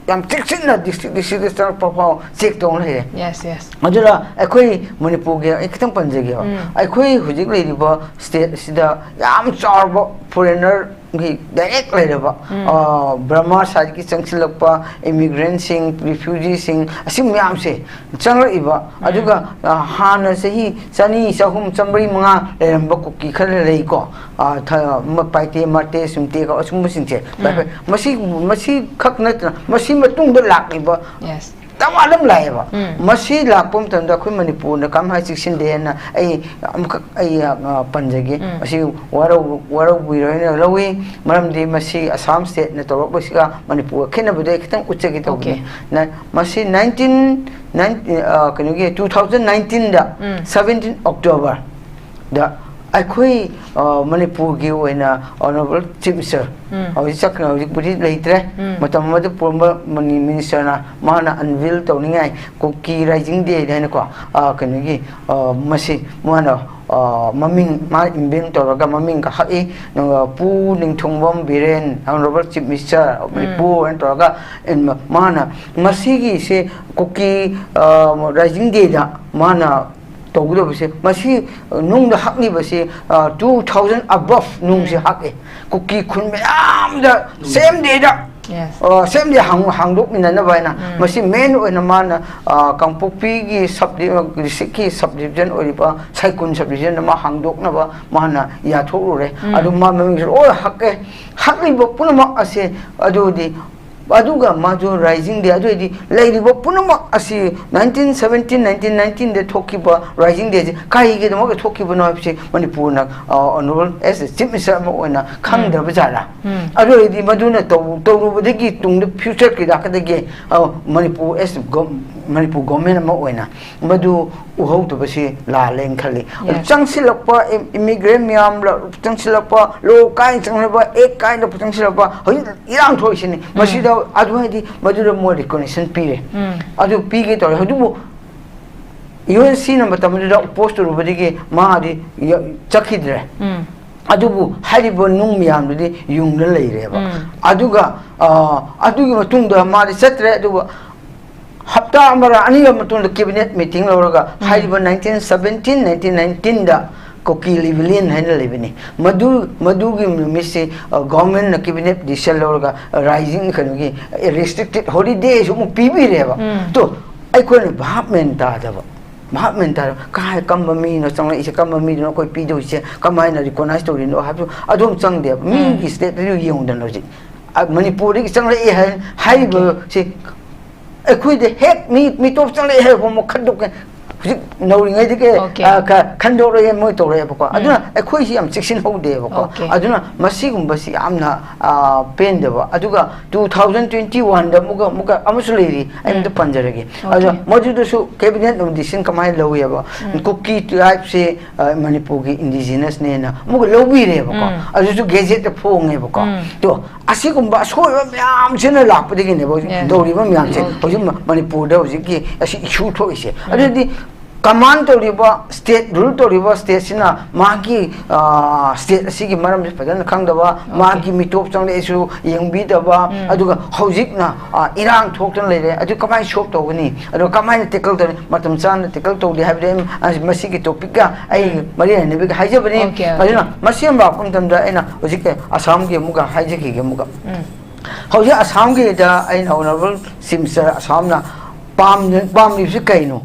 ꯌꯥꯝ ꯆꯦꯛꯁꯤꯟꯅ ꯗꯤꯁꯇ꯭ꯔꯤꯛ, ꯗꯤꯁꯇ꯭ꯔꯤꯛꯇ ꯆꯪꯂꯛꯄ ꯐꯥꯎ ꯆꯦꯛ ꯇꯧꯅ ꯂꯩꯔꯦ꯫ Yes, yes. ꯑꯗꯨꯅ ꯑꯩꯈꯣꯏ ꯃꯅꯤꯄꯨꯔꯒꯤ ꯑꯩ ꯈꯤꯇꯪ ꯄꯟꯖꯒꯦꯕ꯫ ꯎꯝ꯫ ꯑꯩꯈꯣꯏ ꯍꯧꯖꯤꯛ ꯂꯩꯔꯤꯕ ꯁ꯭ꯇꯦꯠ ꯑꯁꯤꯗ ꯌꯥꯝ ꯆꯥꯎꯔꯕ ꯐꯣꯔꯦꯟꯅꯔ ꯒꯤ ꯗꯥꯏꯔꯦꯛ ꯂꯩꯔꯕ, ꯎꯝ꯫ ꯑ, ꯕꯔꯃꯥ ꯁꯥꯏꯠꯀꯤ ꯆꯪꯁꯤꯜꯂꯛꯄ ꯏꯃꯤꯒ꯭ꯔꯦꯟꯁꯤꯡ, ꯔꯤꯐ꯭ꯌꯨꯖꯤꯁꯤꯡ, ꯑꯁꯤ ꯃꯌꯥꯝꯁꯦ ꯆꯪꯂꯛꯏꯕ꯫ ꯎꯝ꯫ ꯑꯗꯨꯒ, ꯑ, ꯍꯥꯟꯅ ꯆꯍꯤ ꯆꯅꯤ, ꯆꯍꯨꯝ, ꯆꯥꯝꯃꯔꯤ, ꯃꯉꯥ ꯂꯩꯔꯝꯕ ꯀꯨꯀꯤ ꯈꯔ ꯂꯩꯀꯣ꯫ ꯑ, ꯊ-, ꯃ-, ꯄꯥꯏꯇꯦ, ꯃꯥꯔꯇꯦ, ꯁꯨꯝꯇꯦ, ꯑꯁꯨꯝꯕꯁꯤꯡꯁꯦ꯫ ꯎꯝ꯫ ꯃꯁꯤ, ꯃꯁꯤ ꯈꯛ ꯅꯠꯇꯅ ꯃꯁꯤ ꯃꯇꯨꯡꯗ ꯂꯥꯛꯂꯤꯕ Yes꯫ ꯗꯃꯥꯗꯝ ꯂꯥꯛꯑꯦꯕ꯫ ꯎꯝ꯫ ꯃꯁꯤ ꯂꯥꯛꯄ ꯃꯇꯝꯗ ꯑꯩꯈꯣꯏ ꯃꯅꯤꯄꯨꯔꯅ ꯀꯃꯥꯏꯅ ꯆꯦꯛꯁꯤꯟꯗꯦ ꯍꯥꯏꯅ ꯑꯩ ꯑꯃꯈꯛ ꯑꯩ, ꯑ, ꯄꯟꯖꯒꯦ꯫ ꯎꯝ꯫ ꯃꯁꯤ ꯋꯥꯔꯧ-, ꯋꯥꯔꯧꯕꯤꯔꯣꯏꯅ ꯂꯧꯏ꯫ ꯃꯔꯝꯗꯤ ꯃꯁꯤ ꯑꯁꯥꯝ ꯁ꯭ꯇꯦꯠꯅ ꯇꯧꯔꯛꯄꯁꯤꯒ ꯃꯅꯤꯄꯨꯔꯒ ꯈꯦꯠꯅꯕꯗꯣ ꯑꯩ ꯈꯤꯇꯪ ꯎꯠꯆꯒꯦ ꯇꯧꯕꯅꯤ꯫ Okay꯫ ꯅ-, ꯃꯁꯤ nineteen, nine-, ꯑ, ꯀꯩꯅꯣꯒꯤ two thousand nineteen-ꯗ, ꯎꯝ꯫ seventeen October-ꯗ ꯑꯩꯈꯣꯏ, ꯑ, ꯃꯅꯤꯄꯨꯔꯒꯤ ꯑꯣꯏꯅ Honourable Chief Minister, ꯎꯝ꯫ ꯍꯧꯖꯤꯛ ꯆꯠꯈ꯭ꯔꯦ, ꯍꯧꯖꯤꯛꯄꯨꯗꯤ ꯂꯩꯇ꯭ꯔꯦ꯫ ꯎꯝ꯫ ꯃꯇꯝ ꯑꯃꯗ ꯄꯨꯔꯝꯕ ꯃꯅꯤ-, minister-ꯅ ꯃꯥꯅ unveil ꯇꯧꯅꯤꯡꯉꯥꯏ ꯀꯨꯀꯤ Rising Day ꯍꯥꯏꯅꯀꯣ, ꯑ, ꯀꯩꯅꯣꯒꯤ, ꯑ, ꯃꯁꯤ ꯃꯥꯅ, ꯑ, ꯃꯃꯤꯡ ꯃꯥ invent ꯇꯧꯔꯒ ꯃꯃꯤꯡꯒ ꯍꯛꯏ꯫ ꯑꯗꯨꯒ ꯄꯨ ꯅꯤꯡꯊꯧꯕꯝ Biren, Honourable Chief Minister of ꯎꯝ꯫ ꯃꯅꯤꯄꯨꯔ ꯍꯥꯏꯅ ꯇꯧꯔꯒ, ꯏꯟ-, ꯃꯥꯅ ꯃꯁꯤꯒꯤꯁꯦ ꯀꯨꯀꯤ, ꯑ, Rising Day-ꯗ ꯃꯥꯅ ꯇꯧꯒꯗꯕꯁꯦ, ꯃꯁꯤ ꯅꯨꯡꯗ ꯍꯛꯂꯤꯕꯁꯤ, ꯑ, two thousand above ꯅꯨꯡꯁꯤ ꯎꯝ꯫ ꯍꯛꯑꯦ꯫ ꯀꯨꯀꯤ ꯈꯨꯟ ꯃꯌꯥꯝꯗ same day-ꯗ, Yes꯫ ꯑ, same day ꯍꯥꯡ-, ꯍꯥꯡꯗꯣꯛꯃꯤꯟꯅꯅꯕ ꯍꯥꯏꯅ ꯎꯝ꯫ ꯃꯁꯤ main ꯑꯣꯏꯅ ꯃꯥꯅ, ꯑ, ꯀꯥꯡꯄꯣꯛꯄꯤꯒꯤ sub-, district-ꯀꯤ sub-division ꯑꯣꯏꯔꯤꯕ ꯁꯥꯏꯀꯨꯟ sub-division-ꯗ ꯃꯥ ꯍꯥꯡꯗꯣꯛꯅꯕ ꯃꯥꯅ ꯌꯥꯊꯣꯛꯂꯨꯔꯦ꯫ ꯎꯝ꯫ ꯑꯗꯨ ꯃꯥ ꯃꯃꯤꯡꯁꯨ ꯂꯣꯏ ꯍꯛꯑꯦ꯫ ꯍꯛꯂꯤꯕ ꯄꯨꯝꯅꯃꯛ ꯑꯁꯦ ꯑꯗꯨꯗꯤ ꯑꯗꯨꯒ ꯃꯥꯁꯨ Rising Day, ꯑꯗꯨ ꯑꯣꯏꯔꯗꯤ ꯂꯩꯔꯤꯕ ꯄꯨꯝꯅꯃꯛ ꯑꯁꯤ nineteen seventeen, nineteen nineteen-ꯗ ꯊꯣꯛꯈꯤꯕ Rising Day-ꯁꯦ ꯀꯔꯤꯒꯤꯗꯃꯛꯇ ꯊꯣꯛꯈꯤꯕꯅꯣ ꯍꯥꯏꯕꯁꯤ ꯃꯅꯤꯄꯨꯔꯅ, ꯑ, Honourable as a Chief Minister ꯑꯃ ꯑꯣꯏꯅ ꯈꯪꯗ꯭ꯔꯕ ꯖꯥꯠꯂꯥ? ꯎꯝ꯫ ꯑꯗꯨ ꯑꯣꯏꯔꯗꯤ ꯃꯗꯨꯅ ꯇꯧ-, ꯇꯧꯔꯨꯕꯗꯒꯤ ꯇꯨꯡꯗ future-ꯀꯤ ꯂꯥꯛꯀꯗꯒꯦ, ꯑ, Manipur as a gov-, Manipur government ꯑꯃ ꯑꯣꯏꯅ ꯃꯗꯨ ꯎꯍꯧꯗꯕꯁꯤ ꯂꯥꯜꯂꯦꯅ ꯈꯜꯂꯤ꯫ ꯑꯗꯨ Yes꯫ ꯆꯪꯁꯤꯜꯂꯛꯄ ꯏꯝ-, immigrant ꯃꯌꯥꯝ ꯂ-, ꯆꯪꯁꯤꯜꯂꯛꯄ, law ꯀꯥꯏꯅ ꯆꯪꯁꯤꯜꯂꯛꯄ, act ꯀꯥꯏꯅ ꯆꯪꯁꯤꯜꯂꯛꯄ, ꯍꯧꯖꯤꯛ ꯏꯔꯥꯡ ꯊꯣꯛꯏꯁꯤꯅꯤ꯫ ꯎꯝ꯫ ꯃꯁꯤꯗ ꯑꯗꯨ ꯍꯥꯏꯗꯤ ꯃꯗꯨꯗ ꯃꯣꯏ recognition ꯄꯤꯔꯦ꯫ ꯎꯝ꯫ ꯑꯗꯨ ꯄꯤꯒꯦ ꯇꯧꯔꯦ꯫ ꯑꯗꯨꯕꯨ U N C-ꯅ ꯃꯇꯝ ꯑꯗꯨꯗ oppose ꯇꯧꯔꯨꯕꯗꯒꯤ ꯃꯥꯗꯤ ꯌ-, ꯆꯠꯈꯤꯗ꯭ꯔꯦ꯫ ꯎꯝ꯫ ꯑꯗꯨꯕꯨ ꯍꯥꯏꯔꯤꯕ ꯅꯨꯡ ꯃꯌꯥꯝꯗꯨꯗꯤ ꯌꯨꯡꯗ ꯂꯩꯔꯦꯕ꯫ ꯎꯝ꯫ ꯑꯗꯨꯒ, ꯑ, ꯑꯗꯨꯒꯤ ꯃꯇꯨꯡꯗ ꯃꯥꯗꯤ ꯆꯠꯇ꯭ꯔꯦ꯫ ꯑꯗꯨꯒ ꯍꯞꯇꯥ ꯑꯃꯔ ꯑꯅꯤꯒꯤ ꯃꯇꯨꯡꯗ cabinet meeting ꯂꯧꯔꯒ ꯎꯝ꯫ ꯍꯥꯏꯔꯤꯕ nineteen seventeen, nineteen nineteen-ꯗ ꯀꯨꯀꯤ ꯂꯤꯕꯂꯤꯟ ꯍꯥꯏꯅ ꯂꯩꯕꯅꯤ꯫ ꯃꯗꯨ ꯃꯗꯨꯒꯤ ꯅꯨꯃꯤꯠꯁꯤ ꯒꯣꯔꯃꯦꯟꯅ ꯀꯦꯕꯤꯅꯦꯠ ꯗꯤꯁꯤꯖꯟ ꯂꯧꯔꯒ ꯔꯥꯏꯖꯤꯡ ꯀꯩꯅꯣꯒꯤ ꯔꯦꯁꯇ꯭ꯔꯤꯛꯇꯦꯠ ꯍꯣꯂꯤꯗꯦꯁꯨ ꯑꯃꯨꯛ ꯄꯤꯕꯤꯔꯦꯕ꯫ ꯇꯣ, ꯑꯩꯈꯣꯏꯅ ꯚꯥꯞ ꯃꯦꯟ ꯇꯥꯗꯕ, ꯚꯥꯞ ꯃꯦꯟ ꯇꯥꯗꯕ, ꯀꯥꯏ ꯀꯝꯕ ꯃꯤꯅꯣ ꯆꯪꯂꯛꯏꯁꯦ, ꯀꯝꯕ ꯃꯤꯗꯨꯅ ꯑꯩꯈꯣꯏ ꯄꯤꯗꯧꯔꯤꯁꯦ, ꯀꯃꯥꯏꯅ ꯔꯤꯀꯣꯛꯅꯥꯏꯁ ꯇꯧꯔꯤꯅꯣ ꯍꯥꯏꯕꯗꯨ ꯑꯗꯨꯝ ꯆꯪꯗꯦꯕ꯫ ꯃꯤꯒꯤ ꯁ꯭ꯇꯦꯠꯇꯁꯨ ꯌꯦꯡꯉꯨꯗꯅ ꯍꯧꯖꯤꯛ, ꯑ, ꯃꯅꯤꯄꯨꯔꯗꯒꯤ ꯆꯪꯂꯛꯑꯦ ꯍꯥꯏ-, ꯍꯥꯏꯔꯤꯕꯁꯤ ꯑꯩꯈꯣꯏꯗ ꯍꯦꯛ ꯃꯤ ꯃꯤꯇꯣꯞ ꯆꯪꯂꯛꯑꯦ ꯍꯥꯏꯕ ꯐꯥꯎꯕ ꯈꯟꯗꯣꯛꯀꯦ꯫ ꯍꯧꯖꯤꯛ ꯅꯧꯔꯤꯉꯩꯗꯒꯤ, OK꯫ ꯑ, ꯈ-, ꯈꯟꯗꯣꯛꯂꯒꯦ ꯃꯣꯏ ꯇꯧꯔꯛꯑꯦꯕꯀꯣ꯫ ꯑꯗꯨꯅ ꯑꯩꯈꯣꯏꯁꯤ ꯌꯥꯝ ꯆꯦꯛꯁꯤꯟꯍꯧꯗꯦꯕꯀꯣ꯫ OK꯫ ꯑꯗꯨꯅ ꯃꯁꯤꯒꯨꯝꯕꯁꯤ ꯌꯥꯝꯅ, ꯑ, ꯄꯦꯟꯗꯕ꯫ ꯑꯗꯨꯒ two thousand twenty one ꯗ ꯑꯃꯨꯛꯀ, ꯑꯃꯨꯛꯀ ꯑꯃꯁꯨ ꯂꯩꯔꯤ, ꯑꯩ ꯑꯝꯇ ꯄꯟꯖꯔꯒꯦ꯫ ꯑꯗꯨꯅ OK꯫ ꯃꯗꯨꯗꯁꯨ ꯀꯦꯕꯤꯅꯦꯠ ꯗꯤꯁꯤꯖꯟ ꯀꯃꯥꯏꯅ ꯂꯧꯋꯦꯕ? ꯀꯨꯀꯤ ꯇ꯭ꯔꯥꯏꯕꯁꯦ, ꯑ, ꯃꯅꯤꯄꯨꯔꯒꯤ ꯏꯟꯗꯤꯖꯤꯅꯁꯅꯦꯅ ꯑꯃꯨꯛꯀ ꯂꯧꯕꯤꯔꯦꯕꯀꯣ꯫ ꯑꯗꯨꯁꯨ ꯒꯦꯖꯦꯠꯇ ꯐꯣꯡꯉꯦꯕꯀꯣ꯫ ꯇꯣ, ꯑꯁꯤꯒꯨꯝꯕ ꯑꯁꯣꯏꯕ ꯃꯌꯥꯝꯁꯤꯅ ꯂꯥꯛꯄꯗꯒꯤꯅꯦꯕ ꯍꯧꯖꯤꯛ ꯇꯧꯔꯤꯕ ꯃꯌꯥꯝꯁꯦ꯫ OK꯫ ꯍꯧꯖꯤꯛ ꯃ-, ꯃꯅꯤꯄꯨꯔꯗ ꯍꯧꯖꯤꯛꯀꯤ ꯑꯁꯤ ꯏꯁꯨ ꯊꯣꯛꯏꯁꯦ꯫ ꯑꯗꯨꯗꯤ ꯀꯃꯥꯟ ꯇꯧꯔꯤꯕ ꯁ꯭ꯇꯦꯠ, ꯔꯨꯜ ꯇꯧꯔꯤꯕ ꯁ꯭ꯇꯦꯠꯁꯤꯅ ꯃꯥꯒꯤ, ꯑ, ꯁ꯭ꯇꯦꯠ ꯑꯁꯤꯒꯤ ꯃꯔꯝꯁꯦ ꯐꯖꯅ ꯈꯪꯗꯕ, OK꯫ ꯃꯥꯒꯤ ꯃꯤꯇꯣꯞ ꯆꯪꯂꯛꯑꯁꯨ ꯌꯦꯡꯕꯤꯗꯕ, ꯑꯗꯨꯒ ꯍꯧꯖꯤꯛꯅ, ꯑ, ꯏꯔꯥꯡ ꯊꯣꯛꯇꯅ ꯂꯩꯔꯦ꯫ ꯑꯗꯨ ꯀꯃꯥꯏꯅ ꯁꯣꯜꯕ ꯇꯧꯒꯅꯤ? ꯑꯗꯨꯒ ꯀꯃꯥꯏꯅ ꯇꯦꯀꯜ ꯇꯧꯅꯤ? ꯃꯇꯝ ꯆꯥꯅ ꯇꯦꯀꯜ ꯇꯧꯗꯦ ꯍꯥꯏꯕꯗꯤ ꯑꯩ, ꯑ, ꯃꯁꯤꯒꯤ ꯇꯣꯄꯤꯛꯀ ꯑꯩ ꯃꯔꯤ ꯂꯩꯅꯕꯒꯤ ꯍꯥꯏꯖꯕꯅꯤ꯫ OK, OK꯫ ꯑꯗꯨꯅ ꯃꯁꯤ ꯑꯃ ꯂꯥꯛꯄ ꯃꯇꯝꯗ ꯑꯩꯅ ꯍꯧꯖꯤꯛꯀꯤ ꯑꯁꯥꯝꯒꯤ ꯑꯃꯨꯛꯀ ꯍꯥꯏꯖꯈꯤꯒꯦ ꯑꯃꯨꯛꯀ꯫ ꯍꯧꯖꯤꯛ ꯑꯁꯥꯝꯒꯤꯗ ꯑꯩꯅ ꯑꯣꯅꯔꯦꯕꯜ ꯆꯤꯐ ꯃꯤꯅꯤꯁꯇꯔ ꯑꯁꯥꯝꯅ ꯄꯥꯝ-, ꯄꯥꯝꯂꯤꯕꯁꯤ ꯀꯩꯅꯣ?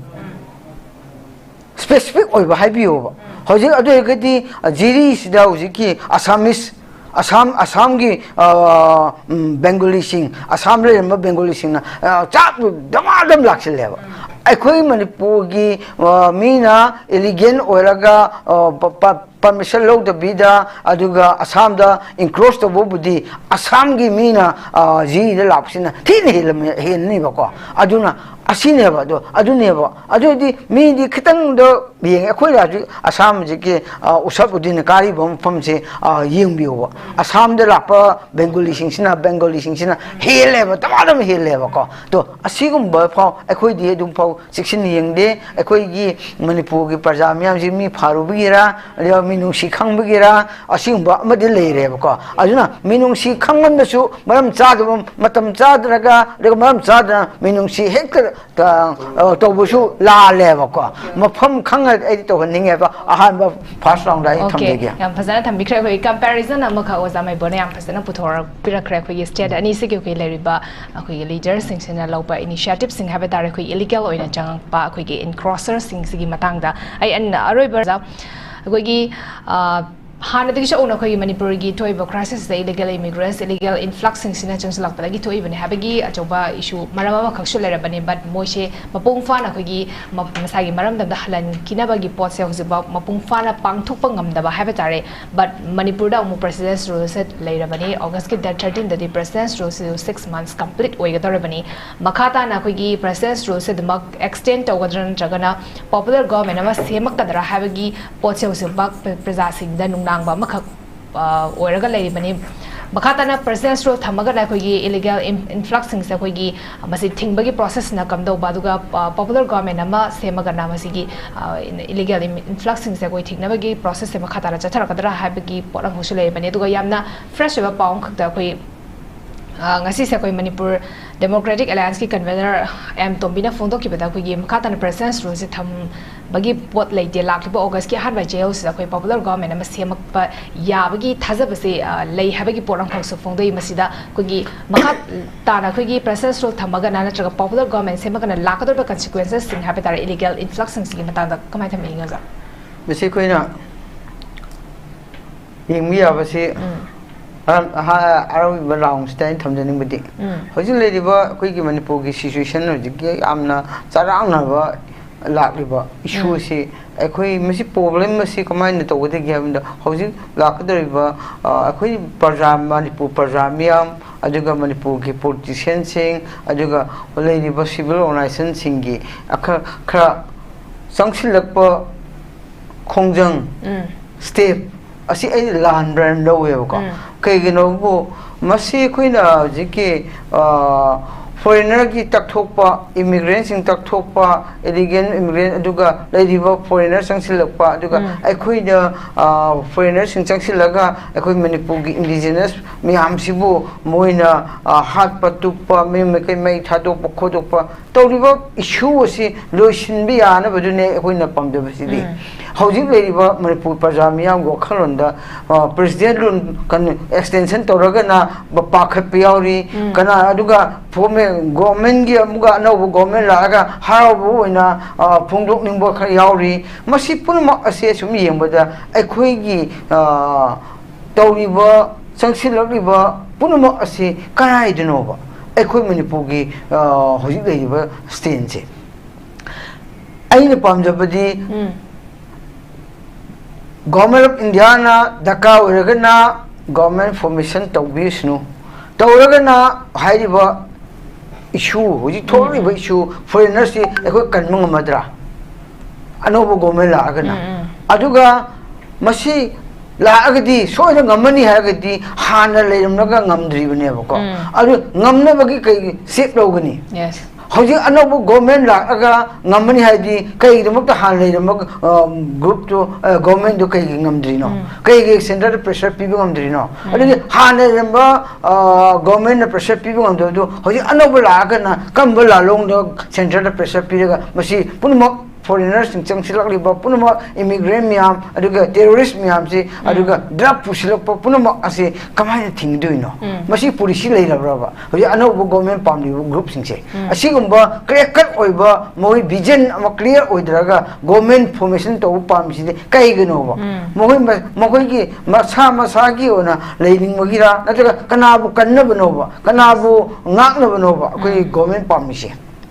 ꯁ꯭ꯄꯦꯁꯤꯐꯤꯛ ꯑꯣꯏꯕ ꯍꯥꯏꯕꯤꯌꯣꯕ꯫ ꯍꯧꯖꯤꯛ ꯑꯗꯨ ꯑꯣꯏꯔꯒꯗꯤ, ꯑ, ꯖꯤꯔꯤꯁꯤꯗ ꯍꯧꯖꯤꯛꯀꯤ ꯑꯁꯥꯃꯤꯁ, ꯑꯁꯥꯝ, ꯑꯁꯥꯝꯒꯤ, ꯑ, ꯎꯝ, ꯕꯦꯡꯒꯣꯂꯤꯁꯤꯡ, ꯑꯁꯥꯝꯗ ꯂꯩꯔꯝꯕ ꯕꯦꯡꯒꯣꯂꯤꯁꯤꯡꯅ, ꯑ, ꯆꯥꯛ ꯗꯃꯥꯗꯝ ꯂꯥꯛꯁꯤꯜꯂꯦꯕ꯫ ꯑꯩꯈꯣꯏ ꯃꯅꯤꯄꯨꯔꯒꯤ, ꯑ, ꯃꯤꯅ ꯏꯂꯤꯒꯦꯟ ꯑꯣꯏꯔꯒ, ꯑ, ꯄ-, ꯄ-, ꯄꯔꯃꯤꯁꯟ ꯂꯧꯗꯕꯤꯗ, ꯑꯗꯨꯒ ꯑꯁꯥꯝꯗ ꯏꯟꯀ꯭ꯔꯣꯁ ꯇꯧꯕꯕꯨꯗꯤ ꯑꯁꯥꯝꯒꯤ ꯃꯤꯅ, ꯑ, ꯖꯤꯔꯤꯗ ꯂꯥꯛꯄꯁꯤꯅ ꯊꯤꯅ ꯍꯦꯜꯂꯝꯃꯦ-, ꯍꯦꯟꯅꯤꯕꯀꯣ꯫ ꯑꯗꯨꯅ ꯑꯁꯤꯅꯦꯕ, ꯑꯗꯣ ꯑꯗꯨꯅꯦꯕ꯫ ꯑꯗꯨ ꯑꯣꯏꯔꯗꯤ ꯃꯤꯗꯤ ꯈꯤꯇꯪꯗ ꯌꯦꯡꯉꯦ꯫ ꯑꯩꯈꯣꯏ ꯍꯧꯖꯤꯛ ꯑꯁꯥꯝ ꯍꯧꯖꯤꯛꯀꯤ, ꯑ, ꯎꯁꯕ ꯎꯗꯤꯟꯅ ꯀꯥꯔꯤꯕ ꯃꯐꯝꯁꯦ, ꯑ, ꯌꯦꯡꯕꯤꯌꯨꯕ꯫ ꯑꯁꯥꯝꯗ ꯂꯥꯛꯄ ꯕꯦꯡꯒꯣꯂꯤꯁꯤꯡꯁꯤꯅ, ꯕꯦꯡꯒꯣꯂꯤꯁꯤꯡꯁꯤꯅ ꯍꯦꯜꯂꯦꯕ, ꯗꯃꯥꯗꯝ ꯍꯦꯜꯂꯦꯕꯀꯣ꯫ ꯑꯗꯣ ꯑꯁꯤꯒꯨꯝꯕ ꯐꯥꯎ ꯑꯩꯈꯣꯏꯗꯤ ꯑꯗꯨꯝ ꯐꯥꯎ ꯆꯦꯛꯁꯤꯟꯅ ꯌꯦꯡꯗꯦ꯫ ꯑꯩꯈꯣꯏꯒꯤ ꯃꯅꯤꯄꯨꯔꯒꯤ ꯄ꯭ꯔꯖꯥ ꯃꯤꯌꯥꯝꯁꯤ ꯃꯤ ꯐꯥꯔꯨꯕꯒꯤꯔꯥ, ꯑꯗꯨꯒ ꯃꯤꯅꯨꯡꯁꯤ ꯈꯪꯕꯒꯤꯔꯥ, ꯑꯁꯤꯒꯨꯝꯕ ꯑꯃꯗꯤ ꯂꯩꯔꯦꯕꯀꯣ꯫ ꯑꯗꯨꯅ ꯃꯤꯅꯨꯡꯁꯤ ꯈꯪꯃꯟꯕꯁꯨ ꯃꯔꯝ ꯆꯥꯗꯕ, ꯃꯇꯝ ꯆꯥꯗ꯭ꯔꯒ, ꯑꯗꯨꯒ ꯃꯔꯝ ꯆꯥꯗꯅ ꯃꯤꯅꯨꯡꯁꯤ ꯍꯦꯛꯇ, ꯑ, ꯇꯧꯕꯁꯨ ꯂꯥꯜꯂꯦꯕꯀꯣ꯫ ꯃꯐꯝ ꯈꯪꯉ ꯑꯩꯗꯤ ꯇꯧꯍꯟꯅꯤꯡꯉꯦꯕ꯫ ꯑꯍꯥꯟꯕ first round ꯑꯩ Okay, ꯊꯝꯖꯒꯦ꯫ ꯌꯥꯝ ꯐꯖꯅ ꯊꯝꯕꯤꯈ꯭ꯔꯦ꯫ ꯑꯩꯈꯣꯏ comparison ꯑꯃꯈꯛ ꯑꯣꯖꯥ ꯃꯩꯕꯣꯅ ꯌꯥꯝ ꯐꯖꯅ ꯄꯨꯊꯣꯔꯛꯄꯤꯔꯛꯈ꯭ꯔꯦ꯫ ꯑꯩꯈꯣꯏꯒꯤ state ꯑꯅꯤꯁꯤꯒꯤ ꯑꯩꯈꯣꯏ ꯂꯩꯔꯤꯕ ꯑꯩꯈꯣꯏꯒꯤ leaderꯁꯤꯡꯁꯤꯅ ꯂꯧꯕ initiativeꯁꯤꯡ ꯍꯥꯏꯕ ꯇꯥꯔꯦ, ꯑꯩꯈꯣꯏ illegal ꯑꯣꯏꯅ ꯆꯪꯉꯛꯄ ꯑꯩꯈꯣꯏꯒꯤ encroacherꯁꯤꯡꯁꯤꯒꯤ ꯃꯇꯥꯡꯗ꯫ ꯑꯩ ꯑꯟ-, ꯑꯔꯣꯏꯕ ꯑꯣꯖꯥ, ꯑꯩꯈꯣꯏꯒꯤ, ꯑ, ꯍꯥꯟꯅꯗꯒꯤꯁꯨ ꯍꯧꯅ ꯑꯩꯈꯣꯏꯒꯤ ꯃꯅꯤꯄꯨꯔꯒꯤ ꯊꯣꯛꯏꯕ crisisꯁꯦ illegal immigrants, illegal influxꯁꯤꯡꯁꯤꯅ ꯆꯪꯁꯤꯜꯂꯛꯄꯗꯒꯤ ꯊꯣꯛꯏꯕꯅꯤ ꯍꯥꯏꯕꯒꯤ ꯑꯆꯧꯕ issue ꯃꯔꯝ ꯑꯃꯈꯛꯁꯨ ꯂꯩꯔꯕꯅꯤ꯫ But ꯃꯣꯏꯁꯦ ꯃꯄꯨꯡ ꯐꯥꯅ ꯑꯩꯈꯣꯏꯒꯤ ꯃ-, ꯃꯁꯥꯒꯤ ꯃꯔꯝꯗꯝꯗ ꯍꯜꯍꯟꯈꯤꯅꯕꯒꯤ ꯄꯣꯠꯁꯦ ꯍꯧꯖꯤꯛꯐꯥꯎ ꯃꯄꯨꯡ ꯐꯥꯅ ꯄꯥꯡꯊꯣꯛꯄ ꯉꯝꯗꯕ ꯍꯥꯏꯕ ꯇꯥꯔꯦ꯫ But ꯃꯅꯤꯄꯨꯔꯗ ꯑꯃꯨꯛ President's Ruleꯁꯦ ꯂꯩꯔꯕꯅꯤ꯫ Augustꯀꯤ date thirteenꯗꯗꯤ President's Ruleꯁꯤꯁꯨ six months complete ꯑꯣꯏꯒꯗꯧꯔꯕꯅꯤ꯫ ꯃꯈꯥ ꯇꯥꯅ ꯑꯩꯈꯣꯏꯒꯤ President's Ruleꯁꯦ ꯑꯗꯨꯃꯛ extend ꯇꯧꯒꯗ꯭ꯔꯥ ꯅꯠꯇ꯭ꯔꯒꯅ popular government ꯑꯃ ꯁꯦꯝꯃꯛꯀꯗ꯭ꯔꯥ ꯍꯥꯏꯕꯒꯤ ꯄꯣꯠꯁꯦ ꯍꯧꯖꯤꯛꯃꯛ ꯄ꯭ꯔ-, ꯄ꯭ꯔꯖꯥꯁꯤꯡꯗ ꯅꯨꯡꯅꯥꯡꯕ ꯑꯃꯈꯛ, ꯑ, ꯑꯣꯏꯔꯒ ꯂꯩꯔꯤꯕꯅꯤ꯫ ꯃꯈꯥ ꯇꯥꯅ President's Rule ꯊꯝꯃꯒꯅ ꯑꯩꯈꯣꯏꯒꯤ illegal in-, influxꯁꯤꯡꯁꯦ ꯑꯩꯈꯣꯏꯒꯤ ꯃꯁꯤ ꯊꯤꯡꯕꯒꯤ processꯅ ꯀꯝꯗꯧꯕ, ꯑꯗꯨꯒ, ꯑ, popular government ꯑꯃ ꯁꯦꯝꯃꯒꯅ ꯃꯁꯤꯒꯤ, ꯑ, illegal in-, influxꯁꯤꯡꯁꯦ ꯑꯩꯈꯣꯏ ꯊꯤꯡꯅꯕꯒꯤ processꯁꯦ ꯃꯈꯥ ꯇꯥꯅ ꯆꯠꯊꯔꯛꯀꯗ꯭ꯔꯥ ꯍꯥꯏꯕꯒꯤ ꯄꯣꯠ ꯑꯃꯈꯛꯁꯨ ꯂꯩꯔꯤꯕꯅꯤ꯫ ꯑꯗꯨꯒ ꯌꯥꯝꯅ fresh ꯑꯣꯏꯕ ꯄꯥꯎ ꯑꯃꯈꯛꯇ ꯑꯩꯈꯣꯏ, ꯑ, ꯉꯁꯤꯁꯦ ꯑꯩꯈꯣꯏ ꯃꯅꯤꯄꯨꯔ Democratic Allianceꯀꯤ convener ꯑꯦꯝ ꯇꯣꯝꯕꯤꯅ ꯐꯣꯡꯗꯣꯛꯈꯤꯕꯗ ꯑꯩꯈꯣꯏꯒꯤ ꯃꯈꯥ ꯇꯥꯅ President's Ruleꯁꯦ ꯊꯝꯕꯒꯤ ꯄꯣꯠ ꯂꯩꯇꯦ, ꯂꯥꯛꯂꯤꯕ Augustꯀꯤ ꯑꯍꯥꯟꯕ ꯆꯌꯣꯜꯁꯤꯗ ꯑꯩꯈꯣꯏ popular government ꯑꯃ ꯁꯦꯝꯃꯛꯄ ꯌꯥꯕꯒꯤ ꯊꯥꯖꯕꯁꯦ, ꯑ, ꯂꯩ ꯍꯥꯏꯕꯒꯤ ꯄꯣꯠ ꯑꯃꯈꯛꯁꯨ ꯐꯣꯡꯗꯣꯛꯏ꯫ ꯃꯁꯤꯗ ꯑꯩꯈꯣꯏꯒꯤ ꯃꯈꯥ ꯇꯥꯅ ꯑꯩꯈꯣꯏꯒꯤ President's Rule ꯊꯝꯃꯒꯅ ꯅꯠꯇ꯭ꯔꯒ popular government ꯁꯦꯝꯃꯒꯅ ꯂꯥꯛꯀꯗꯧꯔꯤꯕ consequencesꯁꯤꯡ ꯍꯥꯏꯕ ꯇꯥꯔꯦ, illegal influxꯁꯤꯡꯁꯤꯒꯤ ꯃꯇꯥꯡꯗ ꯀꯃꯥꯏꯅ ꯊꯝꯕꯤꯅꯤꯡꯉꯤ ꯑꯣꯖꯥ? ꯃꯁꯤ ꯑꯩꯈꯣꯏꯅ ꯌꯦꯡꯕ ꯌꯥꯕꯁꯤ, ꯎꯝ꯫ ꯑꯍꯥꯟ-, ꯑꯍꯥ-, ꯑꯔꯣꯏꯕ roundꯁꯤꯗ ꯑꯩꯅ ꯊꯝꯖꯅꯤꯡꯕꯗꯤ, ꯎꯝ꯫ ꯍꯧꯖꯤꯛ ꯂꯩꯔꯤꯕ ꯑꯩꯈꯣꯏꯒꯤ ꯃꯅꯤꯄꯨꯔꯒꯤ situation ꯍꯧꯖꯤꯛꯀꯤ ꯌꯥꯝꯅ ꯆꯔꯥꯡꯅꯕ ꯂꯥꯛꯂꯤꯕ issue ꯎꯝ꯫ ꯑꯁꯤ, ꯑꯩꯈꯣꯏ ꯃꯁꯤ problem ꯑꯁꯤ ꯀꯃꯥꯏꯅ ꯇꯧꯒꯗꯒꯦ ꯍꯥꯏꯕꯗ, ꯍꯧꯖꯤꯛ ꯂꯥꯛꯀꯗꯧꯔꯤꯕ, ꯑ, ꯑꯩꯈꯣꯏ ꯄ꯭ꯔꯖꯥ, ꯃꯅꯤꯄꯨꯔ ꯄ꯭ꯔꯖꯥ ꯃꯤꯌꯥꯝ, ꯑꯗꯨꯒ ꯃꯅꯤꯄꯨꯔꯒꯤ politicianꯁꯤꯡ, ꯑꯗꯨꯒ ꯂꯩꯔꯤꯕ civil organizationꯁꯤꯡꯒꯤ ꯑꯈ-, ꯈꯔ ꯆꯪꯁꯤꯜꯂꯛꯄ ꯈꯣꯡꯖꯪ, ꯎꯝ꯫ step ꯑꯁꯤ ꯑꯩ ꯂꯥꯟꯕ꯭ꯔꯅ ꯂꯧꯋꯦꯕꯀꯣ꯫ ꯎꯝ꯫ ꯀꯩꯒꯤꯅꯣꯕꯨ, ꯃꯁꯤ ꯑꯩꯈꯣꯏꯅ ꯍꯧꯖꯤꯛꯀꯤ, ꯑ, ꯐꯣꯔꯦꯅꯔꯒꯤ ꯇꯛꯊꯣꯛꯄ, ꯏꯃꯤꯒ꯭ꯔꯦꯟꯁꯤꯡ ꯇꯛꯊꯣꯛꯄ, ꯏꯂꯤꯒꯦꯜ ꯏꯃꯤꯒ꯭ꯔꯦꯟ, ꯑꯗꯨꯒ ꯂꯩꯔꯤꯕ ꯐꯣꯔꯦꯅꯔ ꯆꯪꯁꯤꯜꯂꯛꯄ, ꯑꯗꯨꯒ ꯎꯝ꯫ ꯑꯩꯈꯣꯏꯅ, ꯑ, ꯐꯣꯔꯦꯅꯔꯁꯤꯡ ꯆꯪꯁꯤꯜꯂꯒ ꯑꯩꯈꯣꯏ ꯃꯅꯤꯄꯨꯔꯒꯤ ꯏꯟꯗꯤꯖꯤꯅꯁ ꯃꯌꯥꯝꯁꯤꯕꯨ ꯃꯣꯏꯅ, ꯑ, ꯍꯥꯠꯄ ꯇꯨꯞꯄ, ꯃꯌꯨꯝ ꯃꯀꯩ ꯃꯩ ꯊꯥꯗꯣꯛꯄ ꯈꯣꯠꯇꯣꯛꯄ ꯇꯧꯔꯤꯕ ꯏꯁꯨ ꯑꯁꯤ ꯂꯣꯏꯁꯤꯟꯕ ꯌꯥꯅꯕꯗꯨꯅꯦ ꯑꯩꯈꯣꯏꯅ ꯄꯥꯝꯖꯕꯁꯤꯗꯤ꯫ ꯎꯝ꯫ ꯍꯧꯖꯤꯛ ꯂꯩꯔꯤꯕ ꯃꯅꯤꯄꯨꯔ ꯄ꯭ꯔꯖꯥ ꯃꯤꯌꯥꯝꯒꯤ ꯋꯥꯈꯜꯂꯣꯟꯗ, ꯑ, ꯄ꯭ꯔꯦꯁꯤꯗꯦꯟ ꯔꯨꯜ ꯀꯩꯅꯣ ꯑꯦꯛꯁꯇꯦꯟꯁꯟ ꯇꯧꯔꯒꯅ ꯄꯥꯈꯠꯄ ꯌꯥꯎꯔꯤ, ꯎꯝ꯫ ꯀꯅꯥ, ꯑꯗꯨꯒ ꯐꯣꯔꯃꯦꯜ ꯒꯣꯔꯃꯦꯟꯒꯤ ꯑꯃꯨꯛꯀ ꯑꯅꯧꯕ ꯒꯣꯔꯃꯦꯟ ꯂꯥꯛꯑꯒ ꯍꯔꯥꯎꯕ ꯑꯣꯏꯅ, ꯑ, ꯐꯣꯡꯗꯣꯛꯅꯤꯡꯕ ꯈꯔ ꯌꯥꯎꯔꯤ꯫ ꯃꯁꯤ ꯄꯨꯝꯅꯃꯛ ꯑꯁꯦ ꯁꯨꯝ ꯌꯦꯡꯕꯗ ꯑꯩꯈꯣꯏꯒꯤ, ꯑ, ꯇꯧꯔꯤꯕ, ꯆꯪꯁꯤꯜꯂꯛꯂꯤꯕ ꯄꯨꯝꯅꯃꯛ ꯑꯁꯤ ꯀꯗꯥꯏꯗꯅꯣꯕ? ꯑꯩꯈꯣꯏ ꯃꯅꯤꯄꯨꯔꯒꯤ, ꯑ, ꯍꯧꯖꯤꯛ ꯂꯩꯔꯤꯕ ꯁ꯭ꯇꯦꯟꯁꯦ꯫ ꯑꯩꯅ ꯄꯥꯝꯖꯕꯗꯤ ꯎꯝ꯫ ꯒꯣꯔꯃꯦꯟ ꯑꯣꯐ ꯏꯟꯗꯤꯌꯥꯅ ꯗꯔꯀꯥꯔ ꯑꯣꯏꯔꯒꯅ ꯒꯣꯔꯃꯦꯟ ꯐꯣꯔꯃꯦꯁꯟ ꯇꯧꯕꯤꯁꯅꯨ, ꯇꯧꯔꯒꯅ ꯍꯥꯏꯔꯤꯕ ꯏꯁꯨ, ꯍꯧꯖꯤꯛ ꯊꯣꯛꯂꯤꯕ ꯎꯝ꯫ ꯏꯁꯨ, ꯐꯣꯔꯦꯅꯔꯁꯤ ꯑꯩꯈꯣꯏ ꯀꯟꯕ ꯉꯝꯃꯗ꯭ꯔꯥ? ꯑꯅꯧꯕ ꯒꯣꯔꯃꯦꯟ ꯂꯥꯛꯑꯒꯅ꯫ ꯎꯝ, ꯎꯝ꯫ ꯑꯗꯨꯒ ꯃꯁꯤ ꯂꯥꯛꯑꯒꯗꯤ ꯁꯣꯏꯗꯅ ꯉꯝꯃꯅꯤ ꯍꯥꯏꯔꯒꯗꯤ ꯍꯥꯟꯅ ꯂꯩꯔꯝꯂꯒ ꯉꯝꯗ꯭ꯔꯤꯕꯅꯦꯕꯀꯣ꯫ ꯎꯝ꯫ ꯑꯗꯨ ꯉꯝꯅꯕꯒꯤ ꯀꯩ ꯁ꯭ꯇꯦꯞ ꯂꯧꯒꯅꯤ? Yes꯫ ꯍꯧꯖꯤꯛ ꯑꯅꯧꯕ ꯒꯣꯔꯃꯦꯟ ꯂꯥꯛꯑꯒ ꯉꯝꯃꯅꯤ ꯍꯥꯏꯗꯤ ꯀꯩꯒꯤꯗꯃꯛꯇ ꯍꯥꯟꯅ ꯂꯩꯔꯝꯕ, ꯑ, ꯒ꯭ꯔꯨꯞꯇꯨ, ꯑ, ꯒꯣꯔꯃꯦꯟꯗꯨ ꯀꯩꯒꯤ ꯉꯝꯗ꯭ꯔꯤꯅꯣ? ꯎꯝ꯫ ꯀꯩꯒꯤ ꯁꯦꯟꯇꯔꯗ ꯄ꯭ꯔꯦꯁꯔ ꯄꯤꯕ ꯉꯝꯗ꯭ꯔꯤꯅꯣ? ꯎꯝ꯫ ꯑꯗꯨꯗꯤ ꯍꯥꯟꯅ ꯂꯩꯔꯝꯕ, ꯑ, ꯒꯣꯔꯃꯦꯟꯅ ꯄ꯭ꯔꯦꯁꯔ ꯄꯤꯕ ꯉꯝꯗꯕꯗꯨ ꯍꯧꯖꯤꯛ ꯑꯅꯧꯕ ꯂꯥꯛꯑꯒꯅ ꯀꯔꯝꯕ ꯂꯥꯂꯣꯡꯗ ꯁꯦꯟꯇꯔꯗ ꯄ꯭ꯔꯦꯁꯔ ꯄꯤꯔꯒ ꯃꯁꯤ ꯄꯨꯝꯅꯃꯛ ꯐꯣꯔꯦꯅꯔꯁꯤꯡ ꯆꯪꯁꯤꯜꯂꯛꯂꯤꯕ ꯄꯨꯝꯅꯃꯛ, ꯏꯃꯤꯒ꯭ꯔꯦꯟ ꯃꯌꯥꯝ, ꯑꯗꯨꯒ ꯇꯦꯔꯣꯔꯤꯁ ꯃꯌꯥꯝꯁꯤ, ꯎꯝ꯫ ꯑꯗꯨꯒ ꯗ꯭ꯔꯒ ꯄꯨꯁꯤꯜꯂꯛꯄ ꯄꯨꯝꯅꯃꯛ ꯑꯁꯤ ꯀꯃꯥꯏꯅ ꯊꯤꯡꯒꯗꯣꯏꯅꯣ? ꯎꯝ꯫ ꯃꯁꯤ ꯄꯣꯂꯤꯁꯤ ꯂꯩꯔꯕ꯭ꯔꯕ? ꯍꯧꯖꯤꯛ ꯑꯅꯧꯕ ꯒꯣꯔꯃꯦꯟ ꯄꯥꯝꯂꯤꯕ ꯒ꯭ꯔꯨꯞꯁꯤꯡꯁꯦ, ꯎꯝ꯫ ꯑꯁꯤꯒꯨꯝꯕ ꯀ꯭ꯂꯤꯌꯥꯔ ꯀꯠ ꯑꯣꯏꯕ, ꯃꯈꯣꯏ ꯚꯤꯖꯟ ꯑꯃ ꯀ꯭ꯂꯤꯌꯥꯔ ꯑꯣꯏꯗ꯭ꯔꯒ ꯒꯣꯔꯃꯦꯟ ꯐꯣꯔꯃꯦꯁꯟ ꯇꯧꯕ ꯄꯥꯝꯃꯤꯁꯤꯗꯤ ꯀꯩꯒꯤꯅꯣꯕ? ꯎꯝ꯫ ꯃꯈꯣꯏ ꯃ-, ꯃꯈꯣꯏꯒꯤ ꯃꯁꯥ ꯃꯁꯥꯒꯤ ꯑꯣꯏꯅ ꯂꯩꯅꯤꯡꯕꯒꯤꯔꯥ, ꯅꯠꯇ꯭ꯔꯒ ꯀꯅꯥꯕꯨ ꯀꯟꯅꯕꯅꯣꯕ, ꯀꯅꯥꯕꯨ ꯉꯥꯛꯅꯕꯅꯣꯕ ꯑꯩꯈꯣꯏꯒꯤ ꯎꯝ꯫ ꯒꯣꯔꯃꯦꯟ ꯄꯥꯝꯃꯤꯁꯦ?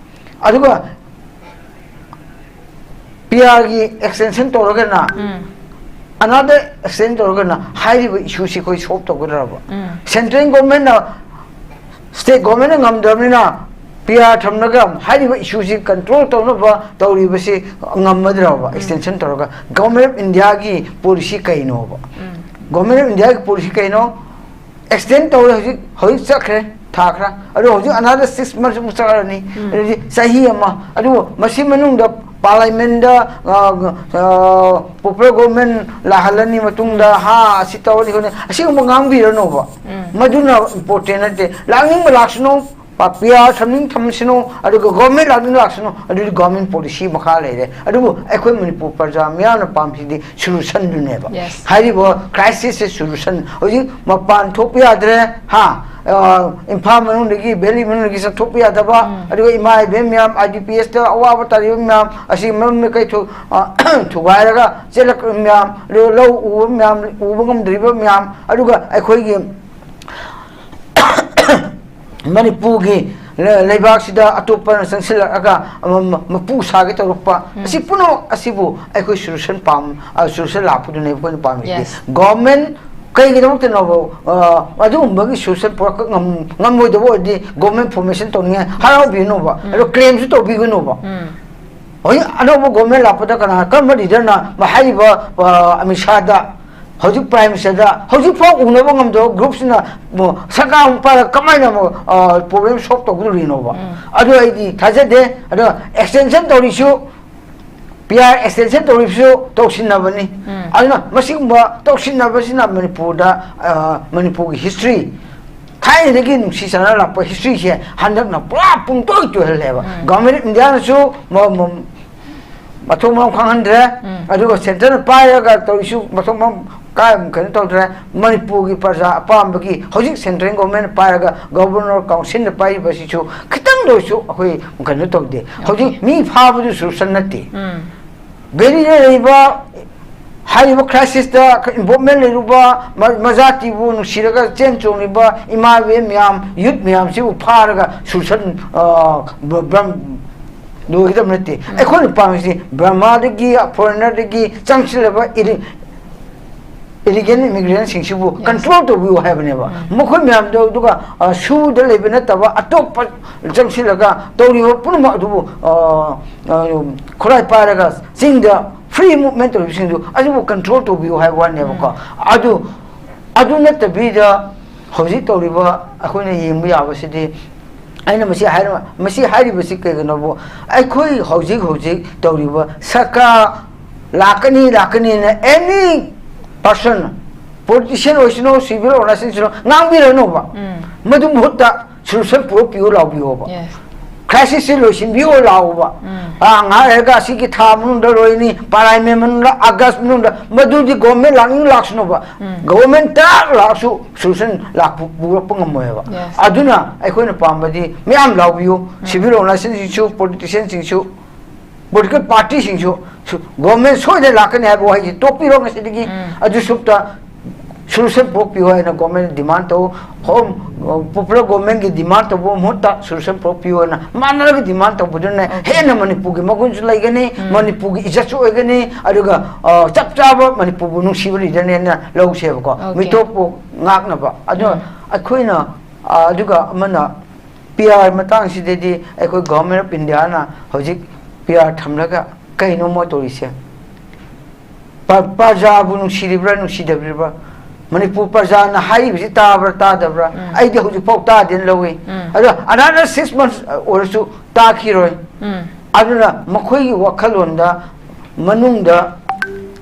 ꯑꯗꯨꯒ ꯄꯤ ꯑꯥꯔꯒꯤ ꯑꯦꯛꯁꯇꯦꯟꯁꯟ ꯇꯧꯔꯒꯅ, ꯎꯝ꯫ ꯑꯅꯥꯗ ꯑꯦꯛꯁꯇꯦꯟ ꯇꯧꯔꯒꯅ ꯍꯥꯏꯔꯤꯕ ꯏꯁꯨꯁꯤ ꯑꯩꯈꯣꯏ ꯁꯣꯜꯕ ꯇꯧꯒꯗ꯭ꯔꯕ? ꯎꯝ꯫ ꯁꯦꯟꯇ꯭ꯔꯦꯜ ꯒꯣꯔꯃꯦꯟꯅ, ꯁ꯭ꯇꯦꯠ ꯒꯣꯔꯃꯦꯟꯅ ꯉꯝꯗ꯭ꯔꯕꯅꯤꯅ ꯄꯤ ꯑꯥꯔ ꯊꯝꯂꯒ ꯍꯥꯏꯔꯤꯕ ꯏꯁꯨꯁꯤ ꯀꯟꯇ꯭ꯔꯣꯜ ꯇꯧꯅꯕ ꯇꯧꯔꯤꯕꯁꯤ ꯉꯝꯃꯗ꯭ꯔꯕ? ꯎꯝ꯫ ꯑꯦꯛꯁꯇꯦꯟꯁꯟ ꯇꯧꯔꯒ ꯒꯣꯔꯃꯦꯟ ꯑꯣꯐ ꯏꯟꯗꯤꯌꯥꯒꯤ ꯄꯣꯂꯤꯁꯤ ꯀꯩꯅꯣꯕ? ꯎꯝ꯫ ꯒꯣꯔꯃꯦꯟ ꯑꯣꯐ ꯏꯟꯗꯤꯌꯥꯒꯤ ꯄꯣꯂꯤꯁꯤ ꯀꯩꯅꯣ? ꯑꯦꯛꯁꯇꯦꯟ ꯇꯧꯔꯦ, ꯍꯧꯖꯤꯛ, ꯍꯧꯖꯤꯛ ꯆꯠꯈ꯭ꯔꯦ꯫ ꯊꯥ ꯈꯔ, ꯑꯗꯣ ꯍꯧꯖꯤꯛ another six months ꯑꯃꯨꯛ ꯆꯠꯂꯅꯤ꯫ ꯑꯗꯨꯗꯤ ꯆꯍꯤ ꯑꯃ, ꯑꯗꯨꯕꯨ ꯃꯁꯤ ꯃꯅꯨꯡꯗ ꯄꯥꯔꯂꯥꯃꯦꯟꯗ ꯄꯣꯄꯨꯂꯔ ꯒꯣꯚꯔꯟꯃꯦꯟ ꯂꯥꯛꯍꯜꯂꯅꯤ, ꯃꯇꯨꯡꯗ ꯍꯥ ꯑꯁꯤ ꯇꯧꯔꯅꯤ ꯈꯣꯠꯅꯤ, ꯑꯁꯤꯒꯨꯝꯕ ꯉꯥꯡꯕꯤꯔꯅꯣꯕ꯫ ꯃꯗꯨꯅ ꯏꯝꯄꯣꯔꯇꯦꯟ ꯅꯠꯇꯦ꯫ ꯂꯥꯛꯅꯤꯡꯕ ꯂꯥꯛꯁꯅꯨ, ꯄꯤꯌꯥꯔ ꯊꯝꯅꯤꯡ ꯊꯝꯁꯅꯨ, ꯑꯗꯨꯒ ꯒꯣꯔꯃꯦꯟ ꯂꯥꯛꯅꯤꯡ ꯂꯥꯛꯁꯅꯨ, ꯑꯗꯨꯗꯤ ꯒꯣꯔꯃꯦꯟ ꯄꯣꯂꯤꯁꯤ ꯃꯈꯥ ꯂꯩꯔꯦ꯫ ꯑꯗꯨꯕꯨ ꯑꯩꯈꯣꯏ ꯃꯅꯤꯄꯨꯔ ꯄ꯭ꯔꯖꯥ ꯃꯤꯌꯥꯝꯅ ꯄꯥꯝꯁꯤꯗꯤ ꯁꯣꯂꯨꯁꯟꯗꯨꯅꯦꯕ꯫ Yes. ꯍꯥꯏꯔꯤꯕ ꯀ꯭ꯔꯥꯏꯁꯤꯁꯁꯦ ꯁꯣꯂꯨꯁꯟ, ꯍꯧꯖꯤꯛ ꯃꯄꯥꯟ ꯊꯣꯛꯄ ꯌꯥꯗ꯭ꯔꯦ, ꯍꯥ, ꯑ, ꯏꯝꯐꯥꯜ ꯃꯅꯨꯡꯗꯒꯤ, ꯚꯦꯂꯤ ꯃꯅꯨꯡꯗꯒꯤ ꯆꯠꯊꯣꯛꯄ ꯌꯥꯗꯕ, ꯑꯗꯨꯒ ꯏꯃꯥ ꯏꯕꯦꯟ ꯃꯌꯥꯝ, ꯑꯥꯏ ꯗꯤ ꯄꯤ ꯑꯦꯁꯇ ꯑꯋꯥꯕ ꯇꯥꯔꯤꯕ ꯃꯌꯥꯝ, ꯑꯁꯤ ꯃꯔꯝ ꯀꯩ ꯊꯨ-, ꯑ, ꯊꯨꯒꯥꯏꯔꯒ ꯆꯦꯜꯂꯛꯄ ꯃꯌꯥꯝ, ꯑꯗꯨꯒ ꯂꯧ ꯎꯕ ꯃꯌꯥꯝ, ꯎꯕ ꯉꯝꯗ꯭ꯔꯤꯕ ꯃꯌꯥꯝ, ꯑꯗꯨꯒ ꯑꯩꯈꯣꯏꯒꯤ ꯃꯅꯤꯄꯨꯔꯒꯤ ꯂꯩ-, ꯂꯩꯕꯥꯛꯁꯤꯗ ꯑꯇꯣꯞꯄꯅ ꯆꯪꯁꯤꯜꯂꯛꯑꯒ, ꯑꯃ, ꯃ-, ꯃꯄꯨ ꯁꯥꯒꯦ ꯇꯧꯔꯛꯄ, ꯑꯁꯤ ꯄꯨꯝꯅꯃꯛ ꯑꯁꯤꯕꯨ ꯑꯩꯈꯣꯏ ꯁꯣꯂꯨꯁꯟ ꯄꯥꯝ-, ꯑ, ꯁꯣꯂꯨꯁꯟ ꯂꯥꯛꯄꯗꯨꯅꯦꯕ ꯑꯩꯈꯣꯏꯅ ꯄꯥꯝꯃꯤꯁꯦ꯫ Yes. ꯒꯣꯔꯃꯦꯟ ꯀꯩꯒꯤꯗꯃꯛꯇꯅꯣꯕ, ꯑ, ꯑꯗꯨꯒꯨꯝꯕꯒꯤ ꯁꯣꯂꯨꯁꯟ ꯄꯨꯔꯛꯄ ꯉꯝ-, ꯉꯝꯃꯣꯏꯗꯕ ꯑꯣꯏꯔꯗꯤ ꯒꯣꯔꯃꯦꯟ ꯐꯣꯔꯃꯦꯁꯟ ꯇꯧꯅꯤꯡꯉꯥꯏ ꯍꯔꯥꯎꯕꯤꯒꯅꯣꯕ, ꯑꯗꯣ ꯀ꯭ꯂꯦꯝꯁꯨ ꯇꯧꯕꯤꯒꯅꯣꯕ꯫ ꯍꯧꯖꯤꯛ ꯑꯅꯧꯕ ꯒꯣꯔꯃꯦꯟ ꯂꯥꯛꯄꯗ ꯀꯅꯥ, ꯀꯔꯝꯕ ꯂꯤꯗꯔꯅ ꯍꯥꯏꯔꯤꯕ, ꯑ, ꯑꯃꯤꯠ ꯁꯥꯍꯗ, ꯍꯧꯖꯤꯛ ꯄ꯭ꯔꯥꯏꯝ ꯃꯤꯅꯤꯁꯇꯔꯗ ꯍꯧꯖꯤꯛꯐꯥꯎ ꯎꯅꯕ ꯉꯝꯗꯕ ꯒ꯭ꯔꯨꯞꯁꯤꯅ ꯁꯔꯀꯥꯔ ꯑꯃꯨꯛ ꯄꯥꯏꯔꯒ ꯀꯃꯥꯏꯅ ꯑꯃꯨꯛ, ꯑ, ꯄ꯭ꯔꯣꯕ꯭ꯂꯦꯝ ꯁꯣꯜꯕ ꯇꯧꯒꯗꯧꯔꯤꯅꯣꯕ? ꯑꯗꯨ ꯑꯩꯗꯤ ꯊꯥꯖꯗꯦ꯫ ꯑꯗꯣ ꯑꯦꯛꯁꯇꯦꯟꯁꯟ ꯇꯧꯔꯤꯁꯨ, ꯄꯤ ꯑꯥꯔ ꯑꯦꯛꯁꯇꯦꯟꯁꯟ ꯇꯧꯔꯤꯕꯁꯨ ꯇꯧꯁꯤꯟꯅꯕꯅꯤ꯫ ꯑꯗꯨꯅ ꯃꯁꯤꯒꯨꯝꯕ ꯇꯧꯁꯤꯟꯅꯕꯁꯤꯅ ꯃꯅꯤꯄꯨꯔꯗ, ꯑ, ꯃꯅꯤꯄꯨꯔꯒꯤ ꯍꯤꯁꯇ꯭ꯔꯤ ꯊꯥꯏꯅꯗꯒꯤ ꯅꯨꯡꯁꯤ ꯆꯥꯟꯅ ꯂꯥꯛꯄ ꯍꯤꯁꯇ꯭ꯔꯤꯁꯦ ꯍꯟꯗꯛꯅ ꯄꯨꯔꯥ ꯄꯨꯡꯇꯣꯏ ꯇꯣꯏꯍꯜꯂꯦꯕ꯫ ꯒꯚꯔꯟꯃꯦꯟ ꯑꯣꯐ ꯏꯟꯗꯤꯌꯥꯅꯁꯨ ꯃ-, ꯃ-, ꯃꯊꯣꯡ ꯃꯔꯝ ꯈꯪꯍꯟꯗ꯭ꯔꯦ꯫ ꯑꯗꯨꯒ ꯁꯦꯟꯇꯔꯅ ꯄꯥꯏꯔꯒ ꯇꯧꯔꯤꯁꯨ ꯃꯊꯣꯡ ꯃꯔꯝ ꯀꯥꯏ ꯀꯩꯅꯣ ꯇꯧꯗ꯭ꯔꯦ꯫ ꯃꯅꯤꯄꯨꯔꯒꯤ ꯄ꯭ꯔꯖꯥ ꯑꯄꯥꯝꯕꯒꯤ ꯍꯧꯖꯤꯛ ꯁꯦꯟꯇ꯭ꯔꯦꯜ ꯒꯣꯔꯃꯦꯟꯅ ꯄꯥꯏꯔꯒ ꯒꯣꯕꯔꯅꯔ ꯀꯥꯎꯟꯁꯤꯜꯅ ꯄꯥꯏꯔꯤꯕꯁꯤꯁꯨ ꯈꯤꯇꯪꯗ ꯑꯣꯏꯔꯁꯨ ꯑꯩꯈꯣꯏ ꯀꯩꯅꯣ ꯇꯧꯗꯦ꯫ ꯍꯧꯖꯤꯛ ꯃꯤ ꯐꯥꯕꯗꯨ ꯁꯣꯂꯨꯁꯟ ꯅꯠꯇꯦ꯫ ꯚꯦꯂꯤꯗ ꯂꯩꯔꯤꯕ ꯍꯥꯏꯔꯤꯕ ꯀ꯭ꯔꯥꯏꯁꯤꯁꯇ ꯏꯟꯚꯣꯜꯚꯃꯦꯟ ꯂꯩꯔꯨꯕ ꯃ-, ꯃꯖꯥꯇꯤꯕꯨ ꯅꯨꯡꯁꯤꯔꯒ ꯆꯦꯟ ꯆꯣꯡꯂꯤꯕ ꯏꯃꯥ ꯏꯕꯦꯟ ꯃꯌꯥꯝ, ꯌꯨꯠ ꯃꯌꯥꯝꯁꯤꯕꯨ ꯐꯥꯔꯒ ꯁꯣꯂꯨꯁꯟ, ꯑ, ꯕ-, ꯕ꯭ꯔꯝ-, ꯂꯣꯏꯒꯗꯕ ꯅꯠꯇꯦ꯫ ꯑꯩꯈꯣꯏꯅ ꯄꯥꯝꯃꯤꯁꯤ ꯕꯔꯃꯥꯗꯒꯤ, ꯐꯣꯔꯦꯅꯔꯗꯒꯤ ꯆꯪꯁꯤꯜꯂꯕ ꯏꯂꯤ-, ꯏꯂꯤꯒꯦꯜ ꯏꯃꯤꯒ꯭ꯔꯦꯟꯁꯤꯡꯁꯤꯕꯨ ꯀꯟꯇ꯭ꯔꯣꯜ ꯇꯧꯕꯤꯌꯨ ꯍꯥꯏꯕꯅꯦꯕ꯫ ꯃꯈꯣꯏ ꯃꯌꯥꯝꯗꯣ, ꯑꯗꯨꯒ, ꯑ, ꯁꯨꯗ ꯂꯩꯕ ꯅꯠꯇꯕ ꯑꯇꯣꯞꯄ ꯆꯪꯁꯤꯜꯂꯒ ꯇꯧꯔꯤꯕ ꯄꯨꯝꯅꯃꯛ ꯑꯗꯨꯕꯨ, ꯑ, ꯑ, ꯈꯨꯠꯂꯥꯏ ꯄꯥꯏꯔꯒ ꯆꯤꯡꯗ ꯐ꯭ꯔꯤ ꯃꯨꯚꯃꯦꯟ ꯇꯧꯔꯤꯕꯁꯤꯡꯗꯨ ꯑꯗꯨꯕꯨ ꯀꯟꯇ꯭ꯔꯣꯜ ꯇꯧꯕꯤꯌꯨ ꯍꯥꯏꯕ ꯋꯥꯅꯦꯕꯀꯣ꯫ ꯑꯗꯨ, ꯑꯗꯨ ꯅꯠꯇꯕꯤꯗ ꯍꯧꯖꯤꯛ ꯇꯧꯔꯤꯕ ꯑꯩꯈꯣꯏꯅ ꯌꯦꯡꯕ ꯌꯥꯕꯁꯤꯗꯤ, ꯑꯩꯅ ꯃꯁꯤ ꯍꯥꯏꯔ-, ꯃꯁꯤ ꯍꯥꯏꯔꯤꯕꯁꯤ ꯀꯩꯒꯤꯅꯣꯕꯨ, ꯑꯩꯈꯣꯏ ꯍꯧꯖꯤꯛ ꯍꯧꯖꯤꯛ ꯇꯧꯔꯤꯕ ꯁꯔꯀꯥꯔ ꯂꯥꯛꯀꯅꯤ, ꯂꯥꯛꯀꯅꯤꯅ any person, politician ꯑꯣꯏꯁꯅꯨ, civil organization ꯑꯣꯏꯁꯅꯨ, ꯉꯥꯡꯕꯤꯔꯅꯨꯕ꯫ ꯃꯗꯨ ꯃꯍꯨꯠꯇ solution ꯄꯨꯔꯛꯄꯤꯌꯨ ꯂꯥꯎꯕꯤꯌꯣꯕ꯫ Yes. Crisisꯁꯤ ꯂꯣꯏꯁꯤꯟꯕꯤꯌꯨ ꯂꯥꯎꯕ꯫ ꯑꯥ, ꯉꯥꯏꯍꯥꯛ ꯂꯩꯔꯒ ꯑꯁꯤꯒꯤ ꯊꯥ ꯃꯅꯨꯡꯗ ꯂꯣꯏꯅꯤ, ꯄꯔꯥꯏꯃꯦ ꯃꯅꯨꯡꯗ, ꯑꯥꯒꯁ ꯃꯅꯨꯡꯗ, ꯃꯗꯨꯗꯤ government ꯂꯥꯛꯅꯤꯡ ꯂꯥꯛꯁꯅꯨꯕ꯫ Government ꯇꯔꯥ ꯂꯥꯛꯁꯨ solution ꯂꯥꯛꯄ, ꯄꯨꯔꯛꯄ ꯉꯝꯃꯣꯏꯕ꯫ Yes. ꯑꯗꯨꯅ ꯑꯩꯈꯣꯏꯅ ꯄꯥꯝꯕꯗꯤ ꯃꯌꯥꯝ ꯂꯥꯎꯕꯤꯌꯨ, civil organizationꯁꯤꯡꯁꯨ, politicianꯁꯤꯡꯁꯨ, political partyꯁꯤꯡꯁꯨ, ꯁꯨ-, government ꯁꯣꯏꯗꯅ ꯂꯥꯛꯀꯅꯤ ꯍꯥꯏꯕ ꯋꯥꯍꯩꯁꯤ ꯇꯣꯛꯄꯤꯔꯣ ꯉꯁꯤꯗꯒꯤ꯫ ꯑꯗꯨ ꯁꯨꯞꯇ solution ꯄꯨꯔꯛꯄꯤꯌꯨ ꯍꯥꯏꯅ government demand ꯇꯧ꯫ Home, popular governmentꯀꯤ demand ꯇꯧꯕ ꯃꯍꯨꯠꯇ solution ꯄꯨꯔꯛꯄꯤꯌꯨ ꯍꯥꯏꯅ ꯃꯥꯟꯅꯔꯒ demand ꯇꯧꯕꯗꯨꯅ Okay. ꯍꯦꯟꯅ ꯃꯅꯤꯄꯨꯔꯒꯤ ꯃꯒꯨꯟꯁꯨ ꯂꯩꯒꯅꯤ, ꯃꯅꯤꯄꯨꯔꯒꯤ ꯏꯖꯠꯁꯨ ꯑꯣꯏꯒꯅꯤ, ꯑꯗꯨꯒ, ꯑ, ꯆꯞ ꯆꯥꯕ ꯃꯅꯤꯄꯨꯔꯕꯨ ꯅꯨꯡꯁꯤꯕ leaderꯅꯦꯅ ꯂꯧꯁꯦꯕꯀꯣ꯫ Okay. ꯃꯤꯇꯣꯞꯄꯨ ꯉꯥꯛꯅꯕ꯫ ꯑꯗꯨ ꯑꯩꯈꯣꯏꯅ, ꯑ, ꯑꯗꯨꯒ ꯑꯃꯅ P R ꯃꯇꯥꯡꯁꯤꯗꯗꯤ ꯑꯩꯈꯣꯏ Government of Indiaꯅ ꯍꯧꯖꯤꯛ P R ꯊꯝꯂꯒ ꯀꯩꯅꯣ ꯃꯣꯏ ꯇꯧꯔꯤꯁꯦ? ꯄ-, ꯄ꯭ꯔꯖꯥꯕꯨ ꯅꯨꯡꯁꯤꯔꯤꯕ꯭ꯔꯥ, ꯅꯨꯡꯁꯤꯗꯕꯤꯔꯤꯕ꯭ꯔꯥ? ꯃꯅꯤꯄꯨꯔ ꯄ꯭ꯔꯖꯥꯅ ꯍꯥꯏꯔꯤꯕꯁꯤ ꯇꯥꯕ꯭ꯔꯥ, ꯇꯥꯗꯕ꯭ꯔꯥ? ꯑꯩꯗꯤ ꯍꯧꯖꯤꯛꯐꯥꯎ ꯇꯥꯗꯦꯅ ꯂꯧꯏ꯫ ꯑꯗꯣ another six months ꯑꯣꯏꯔꯁꯨ ꯇꯥꯈꯤꯔꯣꯏ꯫ ꯑꯗꯨꯅ ꯃꯈꯣꯏꯒꯤ ꯋꯥꯈꯜꯂꯣꯟꯗ, ꯃꯅꯨꯡꯗ,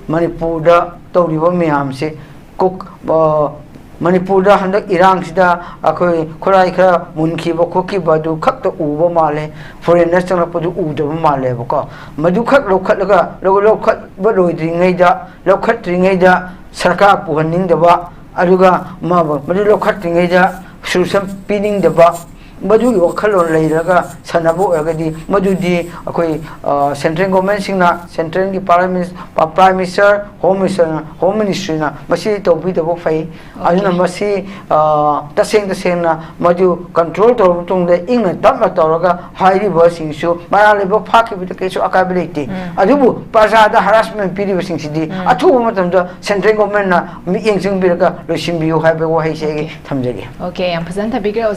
ꯃꯅꯤꯄꯨꯔꯗ ꯇꯧꯔꯤꯕ ꯃꯌꯥꯝꯁꯦ, ꯀꯣꯛ-, ꯑ, ꯃꯅꯤꯄꯨꯔꯗ ꯍꯟꯗꯛ ꯏꯔꯥꯡꯁꯤꯗ ꯑꯩꯈꯣꯏ ꯈꯨꯔꯥꯏ ꯈꯔ ꯃꯨꯟꯈꯤꯕ ꯈꯣꯠꯈꯤꯕ ꯑꯗꯨ ꯈꯛꯇ ꯎꯕ ꯃꯥꯜꯂꯦ, foreigners ꯆꯪꯂꯛꯄꯗꯨ ꯎꯗꯕ ꯃꯥꯜꯂꯦꯕꯀꯣ꯫ ꯃꯗꯨꯈꯛ ꯂꯧꯈꯠꯂꯒ, ꯂꯧ-, ꯂꯧꯈꯠꯄ ꯂꯣꯏꯗ꯭ꯔꯤꯉꯩꯗ, ꯂꯧꯈꯠꯇ꯭ꯔꯤꯉꯩꯗ ꯁꯔꯀꯥꯔ ꯄꯨꯍꯟꯅꯤꯡꯗꯕ, ꯑꯗꯨꯒ ꯃ-, ꯃꯗꯨ ꯂꯧꯈꯠꯇ꯭ꯔꯤꯉꯩꯗ solution ꯄꯤꯅꯤꯡꯗꯕ, ꯃꯗꯨꯒꯤ ꯋꯥꯈꯜꯂꯣꯟ ꯂꯩꯔꯒ ꯁꯥꯟꯅꯕ ꯑꯣꯏꯔꯒꯗꯤ, ꯃꯗꯨꯗꯤ ꯑꯩꯈꯣꯏ, ꯑ, central governmentꯁꯤꯡꯅ, centralꯒꯤ Prime Minis-, Prime Minister, Home Minister, Home Ministryꯅ ꯃꯁꯤ ꯇꯧꯕꯤꯗꯕ ꯐꯩ꯫ ꯑꯗꯨꯅ ꯃꯁꯤ, ꯑ, ꯇꯁꯦꯡ ꯇꯁꯦꯡꯅ ꯃꯗꯨ control ꯇꯧꯔꯕ ꯃꯇꯨꯡꯗ ꯏꯪꯅ ꯇꯞꯅ ꯇꯧꯔꯒ ꯍꯥꯏꯔꯤꯕꯁꯤꯡꯁꯨ ꯃꯔꯥꯜ ꯂꯩꯕ ꯐꯥꯈꯤꯕꯗ ꯀꯩꯁꯨ ꯑꯀꯥꯏꯕ ꯂꯩꯇꯦ꯫ ꯑꯗꯨꯕꯨ ꯄ꯭ꯔꯖꯥꯗ harassment ꯄꯤꯔꯤꯕꯁꯤꯡꯁꯤꯗꯤ ꯑꯊꯨꯕ ꯃꯇꯝꯗ central governmentꯅ ꯃꯤꯠꯌꯦꯡ ꯆꯪꯕꯤꯔꯒ ꯂꯣꯏꯁꯤꯟꯕꯤꯌꯨ ꯍꯥꯏꯕ ꯋꯥꯍꯩꯁꯦ ꯑꯩ ꯊꯝꯖꯒꯦ꯫ Okay, ꯌꯥꯝ ꯐꯖꯅ ꯊꯝꯕꯤꯈ꯭ꯔꯦ ꯑꯣꯖꯥ꯫